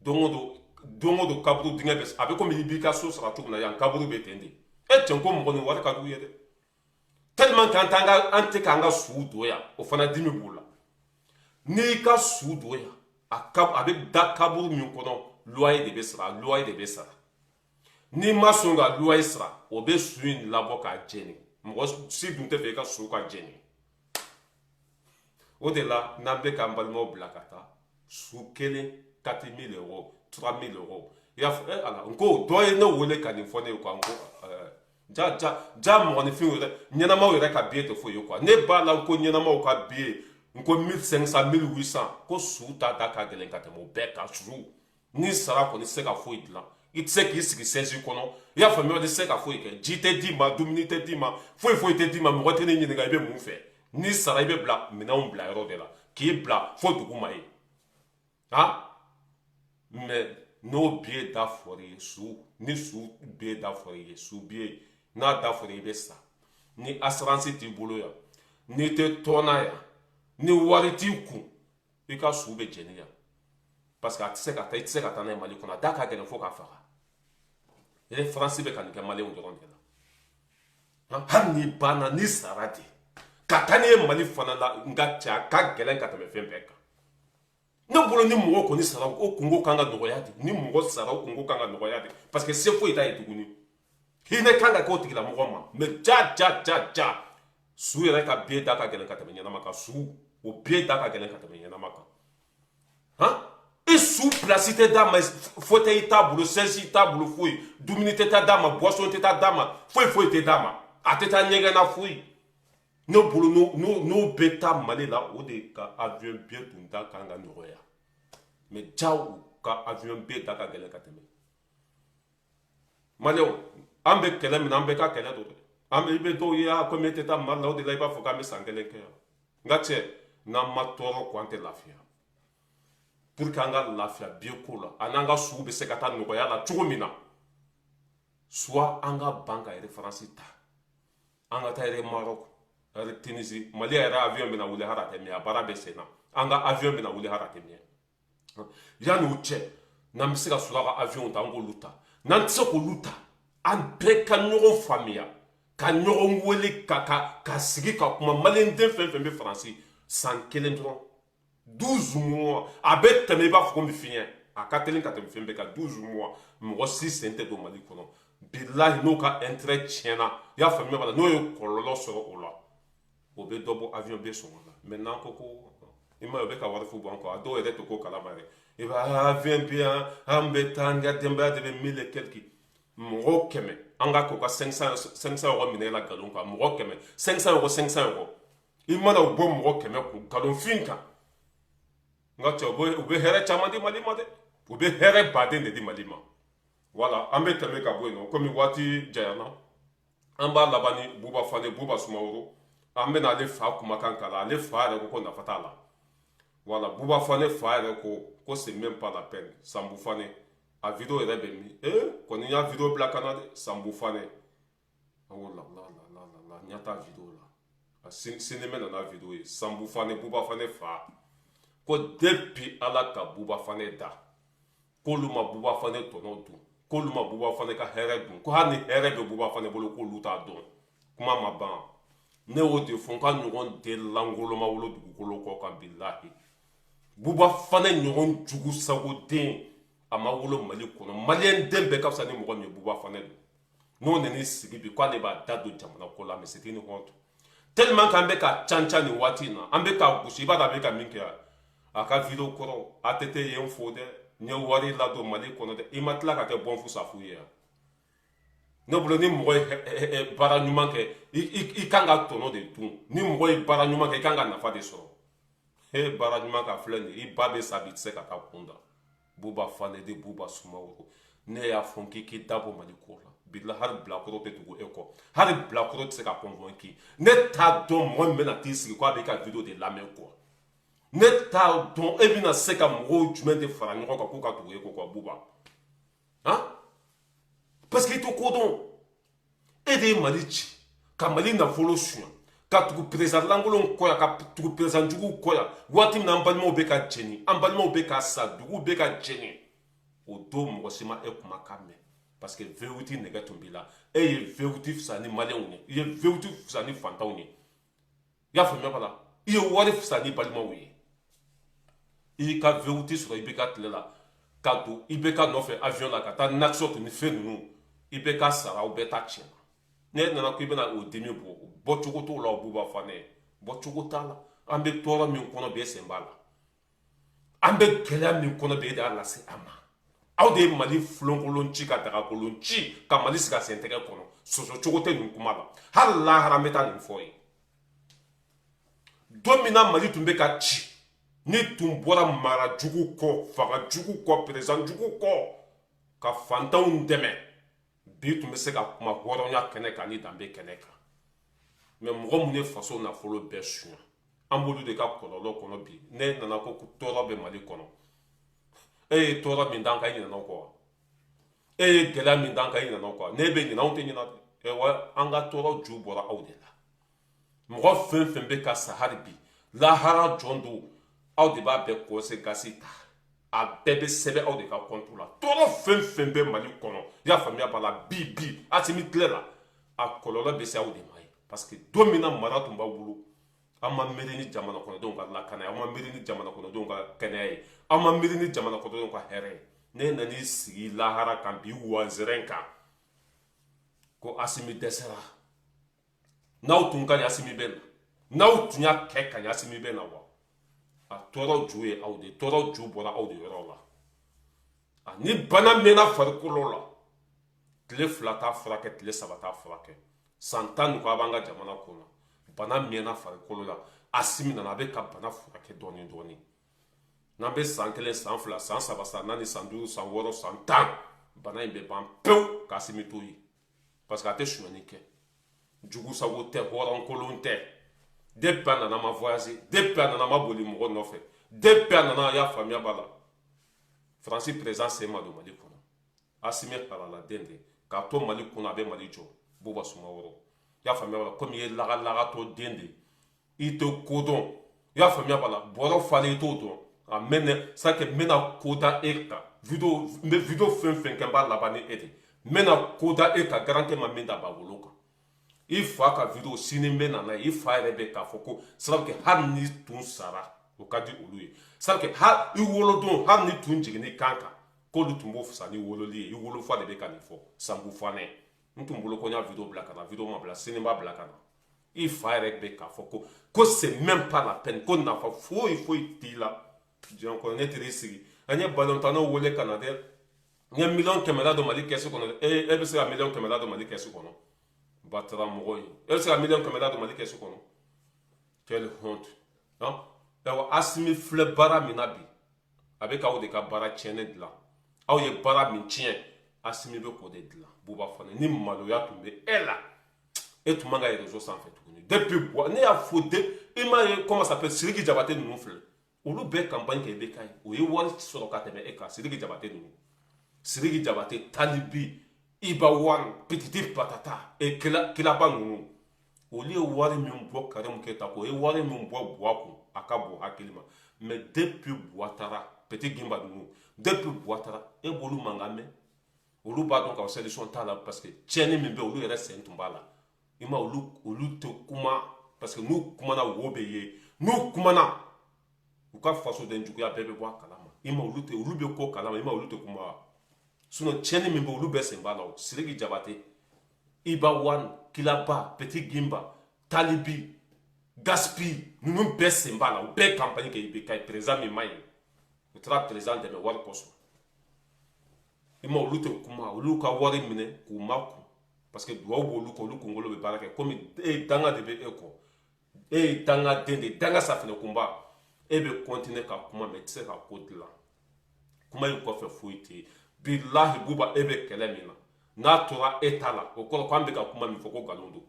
[SPEAKER 1] don o don, don o don, kaburu dingɛ bɛ, a bɛ komi i b'i ka so sara cogo min na yan, kaburu bɛ ten de. E cɛ, ko mɔgɔ nin wari ka d'u ye dɛ, tellement que an t'an ka, an tɛ k'an ka suw don yan, o fana dimi b'u la. N'i ka su don yan, a ka a bɛ da kaburu min kɔnɔ, loyer de bɛ sara, loyer de bɛ sara. N'i ma sɔn ka loyer sara, o bɛ su in labɔ k'a jɛni. Mɔgɔ si dun tɛ fɛ i ka su ka jɛni. O de la, n'an bɛ k'an balimaw bila ka taa, su kelen 4000 euros. 3000 euros. I y'a fɔ ala n ko dɔ ye ne wele ka nin fɔ ne ye quoi. N ko ja ja ja, mɔgɔninfinw yɛrɛ, ɲɛnamaw yɛrɛ ka billet tɛ foyi ye quoi. Ne b'a la ko ɲɛnamaw ka billet, n ko 1500, 1800, ko su ta da ka gɛlɛn ka tɛmɛ o bɛɛ kan. Su ni sara kɔni tɛ se ka foyi dilan. I tɛ se k'i sigi sɛzi kɔnɔ, i y'a faamuya, i tɛ se ka foyi kɛ. Ji tɛ d'i ma, dumuni tɛ d'i ma, foyi foyi tɛ d'i ma. Mɔgɔ tɛ ne ɲininka i bɛ mun fɛ. N'i sara, i bɛ bila minɛnw bila yɔrɔ de la k'i bila fo dugu ma ye. Han, mais n'o billet da fɔr'i ye, su ni su billet da fɔr'i ye, su billet n'a da fɔr'i ye, i bɛ sa. Ni assurance t'i bolo yan, n'i tɛ tɔn na yan, ni wari t'i kun, i ka su bɛ jeni yan, parce que a tɛ se ka taa, i tɛ se ka taa n'a ye Mali kɔnɔ. A da ka gɛlɛn fo k'a faga. Faransi bɛ ka nin kɛ maliyɛnw dɔrɔn de la. Hali n'i banna, n'i sara de ka taa n'i ye Mali fana la, n ka cɛ, a ka gɛlɛn ka tɛmɛ fɛn bɛɛ kan. Ne bolo, ni mɔgɔ kɔni sara, o kungo kan ka nɔgɔya de. Ni mɔgɔ sara, o kungo kan ka nɔgɔya de, parce que se foyi t'a ye tuguni. Hinɛ kan ka kɛ o tigilamɔgɔ ma. Mais ja ja ja ja, su yɛrɛ ka billet da ka gɛlɛn ka tɛmɛ ɲɛnama kan. Su, o billet da ka gɛlɛn ka tɛmɛ ɲɛnama kan. Han, i su place tɛ d'a ma, fauteuil t'a bolo, chaise t'a bolo, foyi. Dumuni tɛ taa d'a ma, boisson tɛ taa d'a ma, foyi foyi tɛ d'a ma, a tɛ taa ɲɛgɛn na, foyi. Ne bolo, n'o bɛ taa Mali la, o de ka avion billet tun da kan ka nɔgɔya. Mais ja, u ka avion billet da ka gɛlɛn ka tɛmɛ maliyɛnw. An bɛ kɛlɛ min na, an bɛɛ ka kɛlɛ don dɛ. An bɛ, i bɛ dɔw ye, a komi e tɛ taa Mali la, o de la i b'a fɔ k'an bɛ san kelen kɛ yan. N ka cɛ, n'an ma tɔɔrɔ ko an tɛ lafiya. Pour que an ka lafiya billet ko la, ani an ka suw bɛ se ka taa nɔgɔya la cogo min na, soit an ka ban ka référence ta, an ka taa yɛrɛ Maroc, yɛrɛ Tunisie. Mali yɛrɛ avion bɛna wuli hali a tɛ mɛn, a baara bɛ sen na. An ka avion bɛna wuli hali a tɛ mɛn. Yanni o cɛ, n'an bɛ se ka sɔrɔ ka avion ta, an k'olu ta. N'an tɛ se k'olu ta, an bɛɛ ka ɲɔgɔn faamuya, ka ɲɔgɔn wele, ka sigi ka kuma. Maliyɛn den fɛn fɛn bɛ Faransi, san kelen dɔrɔn, 12 mois, a bɛ tɛmɛ i b'a fɔ komi fiɲɛ. A ka teli ka tɛmɛ fɛn bɛɛ kan. 12 mois, mɔgɔ si sen tɛ don Mali kɔnɔ. Bilahi, n'o ka intérêt tiɲɛna, i y'a faamuya b'a la, n'o ye kɔlɔlɔ sɔrɔ o la, o bɛ dɔ bɔ avion bɛ sɔngɔ la. Mais n'an ko ko i ma ye, o bɛ ka wari fu bɔ an kɔ. A dɔw yɛrɛ tɛ ko kalama yɛrɛ. I b'a avion bi yan, an bɛ taa, an ka denbaya de bɛ mille et quelque mɔgɔ 100, an ka k'o ka 500 euros minɛ la nkalon kan. Mɔgɔ 100, 500 euros, 500 euros, i mana o bɔ mɔgɔ 100 kun nkalonfin kan, n ka cɛ, u bɛ hɛrɛ caman di Mali ma dɛ. U bɛ hɛrɛ baden de di Mali ma. Wala an bɛ tɛmɛ ka bɔ yen nɔ, komi waati janyana. An b'a laban ni Buba Fane, Buba Sumaworo. An bɛna ale fa kumakan k'a la. Ale fa yɛrɛ ko ko nafa t'a la. Wala Buba Fane fa yɛrɛ ko ko c'est même pas la peine. Sanbu Fane a vidéo yɛrɛ bɛ min? Ee, kɔni y'a vidéo bila ka na dɛ. Sanbu Fane, oh la la la la la la, n ɲɛ t'a vidéo la. A sini bɛ na n'a vidéo ye. Sanbu Fane, Buba Fane fa ko depuis Ala ka Buba Fane da, k'olu ma Buba Fane tɔnɔ dun, k'olu ma Buba Fane ka hɛrɛ dun, ko hali ni hɛrɛ bɛ Buba Fane bolo, k'olu t'a dɔn. Kuma ma ban. Ne y'o de fɔ, n ka ɲɔgɔn den lankolon ma wolo dugukolo kɔ kan. Bilahi, Buba Fane ɲɔgɔn jugu sagoden a ma wolo Mali kɔnɔ. Maliyɛn den bɛɛ ka fisa ni mɔgɔ min ye, Buba Fane don. N'o nan'i sigi bi k'ale b'a da don jamana ko la, mais c'est une honte, tellement qu'an bɛ ka can can nin waati in na, an bɛ ka gosi. I b'a dɔn a bɛ ka min kɛ, a ka vidéo kɔrɔ, ATT ye n fo dɛ, n ye wari ladon Mali kɔnɔ dɛ. I ma tila ka kɛ bɔn fusafu ye yan. Ne bolo, ni mɔgɔ ye baara ɲuman kɛ, i kan ka tɔnɔ de dun. Ni mɔgɔ ye baara ɲuman kɛ, i kan ka nafa de sɔrɔ. E baara ɲuman ka filɛ nin ye, i ba bɛ sa bi, i tɛ se ka taa kun da. Buba Fane de, Buba Sumaworo, ne y'a fɔ n k'i k'i da bɔ Mali ko la. Bila hali bilakoro tɛ tugu e kɔ, hali bilakoro tɛ se ka convaincre. Ne t'a dɔn mɔgɔ min bɛna t'i sigi k'a b'i ka vidéo de lamɛn quoi. Ne t'a dɔn e bɛna se ka mɔgɔw jumɛn de fara ɲɔgɔn kan k'u ka tugu e kɔ quoi, Buba. Han, parce que i tɛ ko dɔn. E de ye Mali ci, ka Mali nafolo suɲɛ, ka tugu président lankolon kɔ yan, ka tugu président juguw kɔ yan. Waati min na an balimaw bɛ ka jeni, an balimaw bɛ ka sa, duguw bɛ ka jeni, o don mɔgɔ si ma e kumakan mɛn, parce que V8 nɛgɛ tun b'i la. E ye V8 fisaya ni maliyɛnw ye, i ye V8 fisaya ni fantanw ye, i y'a faamuya b'a la, i ye wari fisaya ni balimaw ye. I y'i ka V8 sɔrɔ i bɛ ka tile la, ka don i bɛ ka nɔfɛ avion la ka taa Nouakchott ni fɛn ninnu, i bɛ ka sara, aw bɛɛ ta tiɲɛna. Ne nana ko i bɛna o dimi bɔ, bɔcogo t'o la. O Buba Fane, bɔcogo t'a la. An bɛ tɔɔrɔ min kɔnɔ bi, e sen b'a la. An bɛ gɛlɛya min kɔnɔ bi, e de y'a lase an ma. Aw de ye Mali fulonkolon ci, ka dagakolon ci, ka Mali sigi a sentɛgɛ kɔnɔ. Sɔsɔ cogo tɛ nin kuma la. Hali lahara n bɛ taa nin fɔ ye. Don min na Mali tun bɛ ka ci, ni tun bɔra mara jugu kɔ, fanga jugu kɔ, président jugu kɔ, ka fantanw dɛmɛ, bi tun bɛ se ka kuma hɔrɔnya kɛnɛ kan ni danbe kɛnɛ kan. Mais mɔgɔ mun ye faso nafolo bɛɛ suɲɛ, an b'olu de ka kɔlɔlɔ kɔnɔ bi. Ne nana ko tɔɔrɔ bɛ Mali kɔnɔ. E ye tɔɔrɔ min d'an kan, e ɲinɛna o kɔ wa? E ye gɛlɛya min d'an kan, e ɲinɛna o kɔ wa? Ne bɛ ɲinɛ, anw tɛ ɲinɛ dɛ. Wa an ka tɔɔrɔ ju bɔra aw de la. Mɔgɔ fɛn fɛn bɛ ka sa hali bi, lahara jɔn don, aw de b'a bɛɛ conséquence ta. A bɛɛ bɛ sɛbɛn aw de ka compte la. Tɔɔrɔ fɛn fɛn bɛ Mali kɔnɔ, i y'a faamuya b'a la, bi bi Asimi tile la, a kɔlɔlɔ bɛ se aw de ma ye. Parce que don min na mara tun b'aw bolo, aw ma miiri ni jamana kɔnɔdenw ka lakana ye, aw ma miiri ni jamana kɔnɔdenw ka kɛnɛya ye, aw ma miiri ni jamana kɔnɔdenw ka hɛrɛ ye. Ne nan'i sigi lahara kan bi, wanzɛrɛn kan, ko Asimi dɛsɛra. N'aw tun ka ɲi, Asimi bɛ na. N'aw tun y'a kɛ ka ɲɛ, Asimi bɛ na wa? A tɔɔrɔ ju ye aw de, tɔɔrɔ ju bɔra aw de yɔrɔ la. A ni bana mɛnna farikolo la, tile 2 t'a furakɛ, tile 3 t'a furakɛ. San 10 ni kɔ a b'an ka jamana kɔnɔ, bana mɛnna farikolo la. Asimi nana, a bɛ ka bana furakɛ dɔɔni dɔɔni. N'an bɛ san 1, san 2, san 3, san 4, san 5, san 6, san 10, bana in bɛ ban pewu k'Asimi to yen. Parce que a tɛ sonyani kɛ, jugu sago tɛ, hɔrɔnkolon tɛ. Depuis a nana, ma voyage. Depuis a nana, ma boli mɔgɔ nɔfɛ. Depuis a nana, a y'a faamuya b'a la, Faransi président sen ma don Mali kɔnɔ. Asimi halaladen de k'a to Mali kɔnɔ, a bɛ Mali jɔ. Buba Sumaworo, i y'a faamuya b'a la, komi i ye lagalagatɔ den de ye, i tɛ ko dɔn. I y'a faamuya b'a la, bɔrɔ falen i t'o dɔn. A mɛnɛ sake, n bɛna ko da e kan. Vidéo, n bɛ vidéo fɛn fɛn kɛ, n b'a laban ni e de. N bɛna ko da e kan, garantie ma min da ba wolo kan. I fa ka vidéo sini n bɛ na n'a ye. I fa yɛrɛ bɛ k'a fɔ ko sababu kɛ, hali ni tun sara, o ka di olu ye. Sababu kɛ, hali i wolodon, hali ni tun jiginni kan kan, k'olu tun b'o fisaya ni wololi ye. I wolofa de bɛ ka nin fɔ. Sanbu fanɛ, n tun bolo ko n y'a vidéo bila ka na, vidéo ma bila. Sini n b'a bila ka na. I fa yɛrɛ bɛ k'a fɔ ko c'est même pas la peine, ko nafa foyi foyi t'i la diɲɛ kɔnɔ. Ne teri sigi, an ye balontannaw wele ka na dɛ. N ye 100 000 000 la don Mali kɛsi kɔnɔ. E bɛ se ka 100 000 000 la don Mali kɛsi kɔnɔ? Batara mɔgɔ ye, e bɛ se ka 100 000 000 la don Mali kɛsi kɔnɔ? Quelle honte, non? Ayiwa, Asimi filɛ baara min na bi, a bɛ k'aw de ka baara tiɲɛnen dilan. Aw ye baara min tiɲɛ, Asimi bɛ k'o de dilan. Buba fana, ni maloya tun bɛ e la, e tun man ka réseau sanfɛ tuguni. Depuis Buwa, ne y'a fɔ de, i m'a ye, comment ça s'appelle, Sidiki Jabate ninnu filɛ, olu bɛɛ campagne kɛ IBK ye, o ye wari sɔrɔ ka tɛmɛ e kan. Sidiki Jabate ninnu, Sidiki Jabate, Talibi, Iba One, Petite Patata e Kilaba ninnu, olu ye wari min bɔ Karimu Keyita kun, o ye wari min bɔ Buwa kun, a ka bon hakili ma. Mais depuis Buwa taara, Petit Gimba ninnu, depuis Buwa taara, e b'olu mankan mɛn. Olu b'a dɔn k'a fɔ solution t'a la, parce que tiɲɛni min bɛ, olu yɛrɛ sen tun b'a la. I ma olu tɛ kuma, parce que n'u kumana, wo bɛ ye. N'u kumana, u ka fasoden juguya bɛɛ bɛ bɔ a kalama. I ma olu tɛ, olu bɛ ko kalama. I ma olu tɛ kuma wa? Sinon tiɲɛni min bɛ, olu bɛɛ sen b'a la. O Sidiki Jabate, Iba One, Kilaba, Petit Gimba, Talibi, Gaspi ninnu bɛɛ sen b'a la. U bɛɛ campagne kɛ IBK ye, président min ma ɲi. U taara président dɛmɛ wari kosɔn. I ma olu tɛ kuma, olu ka wari minɛ k'u ma kun, parce que duwawu b'olu kɔ, olu kunkolo bɛ baara kɛ. Komi e ye danga de bɛ e kɔ, e ye dangaden de ye, danga safinɛ kunba. E bɛ continuer ka kuma, mais i tɛ se ka ko dilan. Kuma in kɔfɛ foyi tɛ yen. Bilahi Buba, e bɛ kɛlɛ min na, n'a tora e ta la, o kɔrɔ ko an bɛ ka kuma min fɔ ko nkalon don.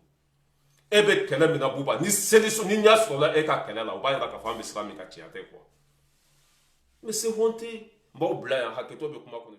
[SPEAKER 1] E bɛ kɛlɛ min na Buba, ni solution ni ɲɛ sɔrɔla e ka kɛlɛ la, o b'a yira k'a fɔ an bɛ sira min kan, tiɲɛ tɛ quoi. Mais c'est honte. N b'aw bila yan, hakɛto bɛ kuma kɔnɔ.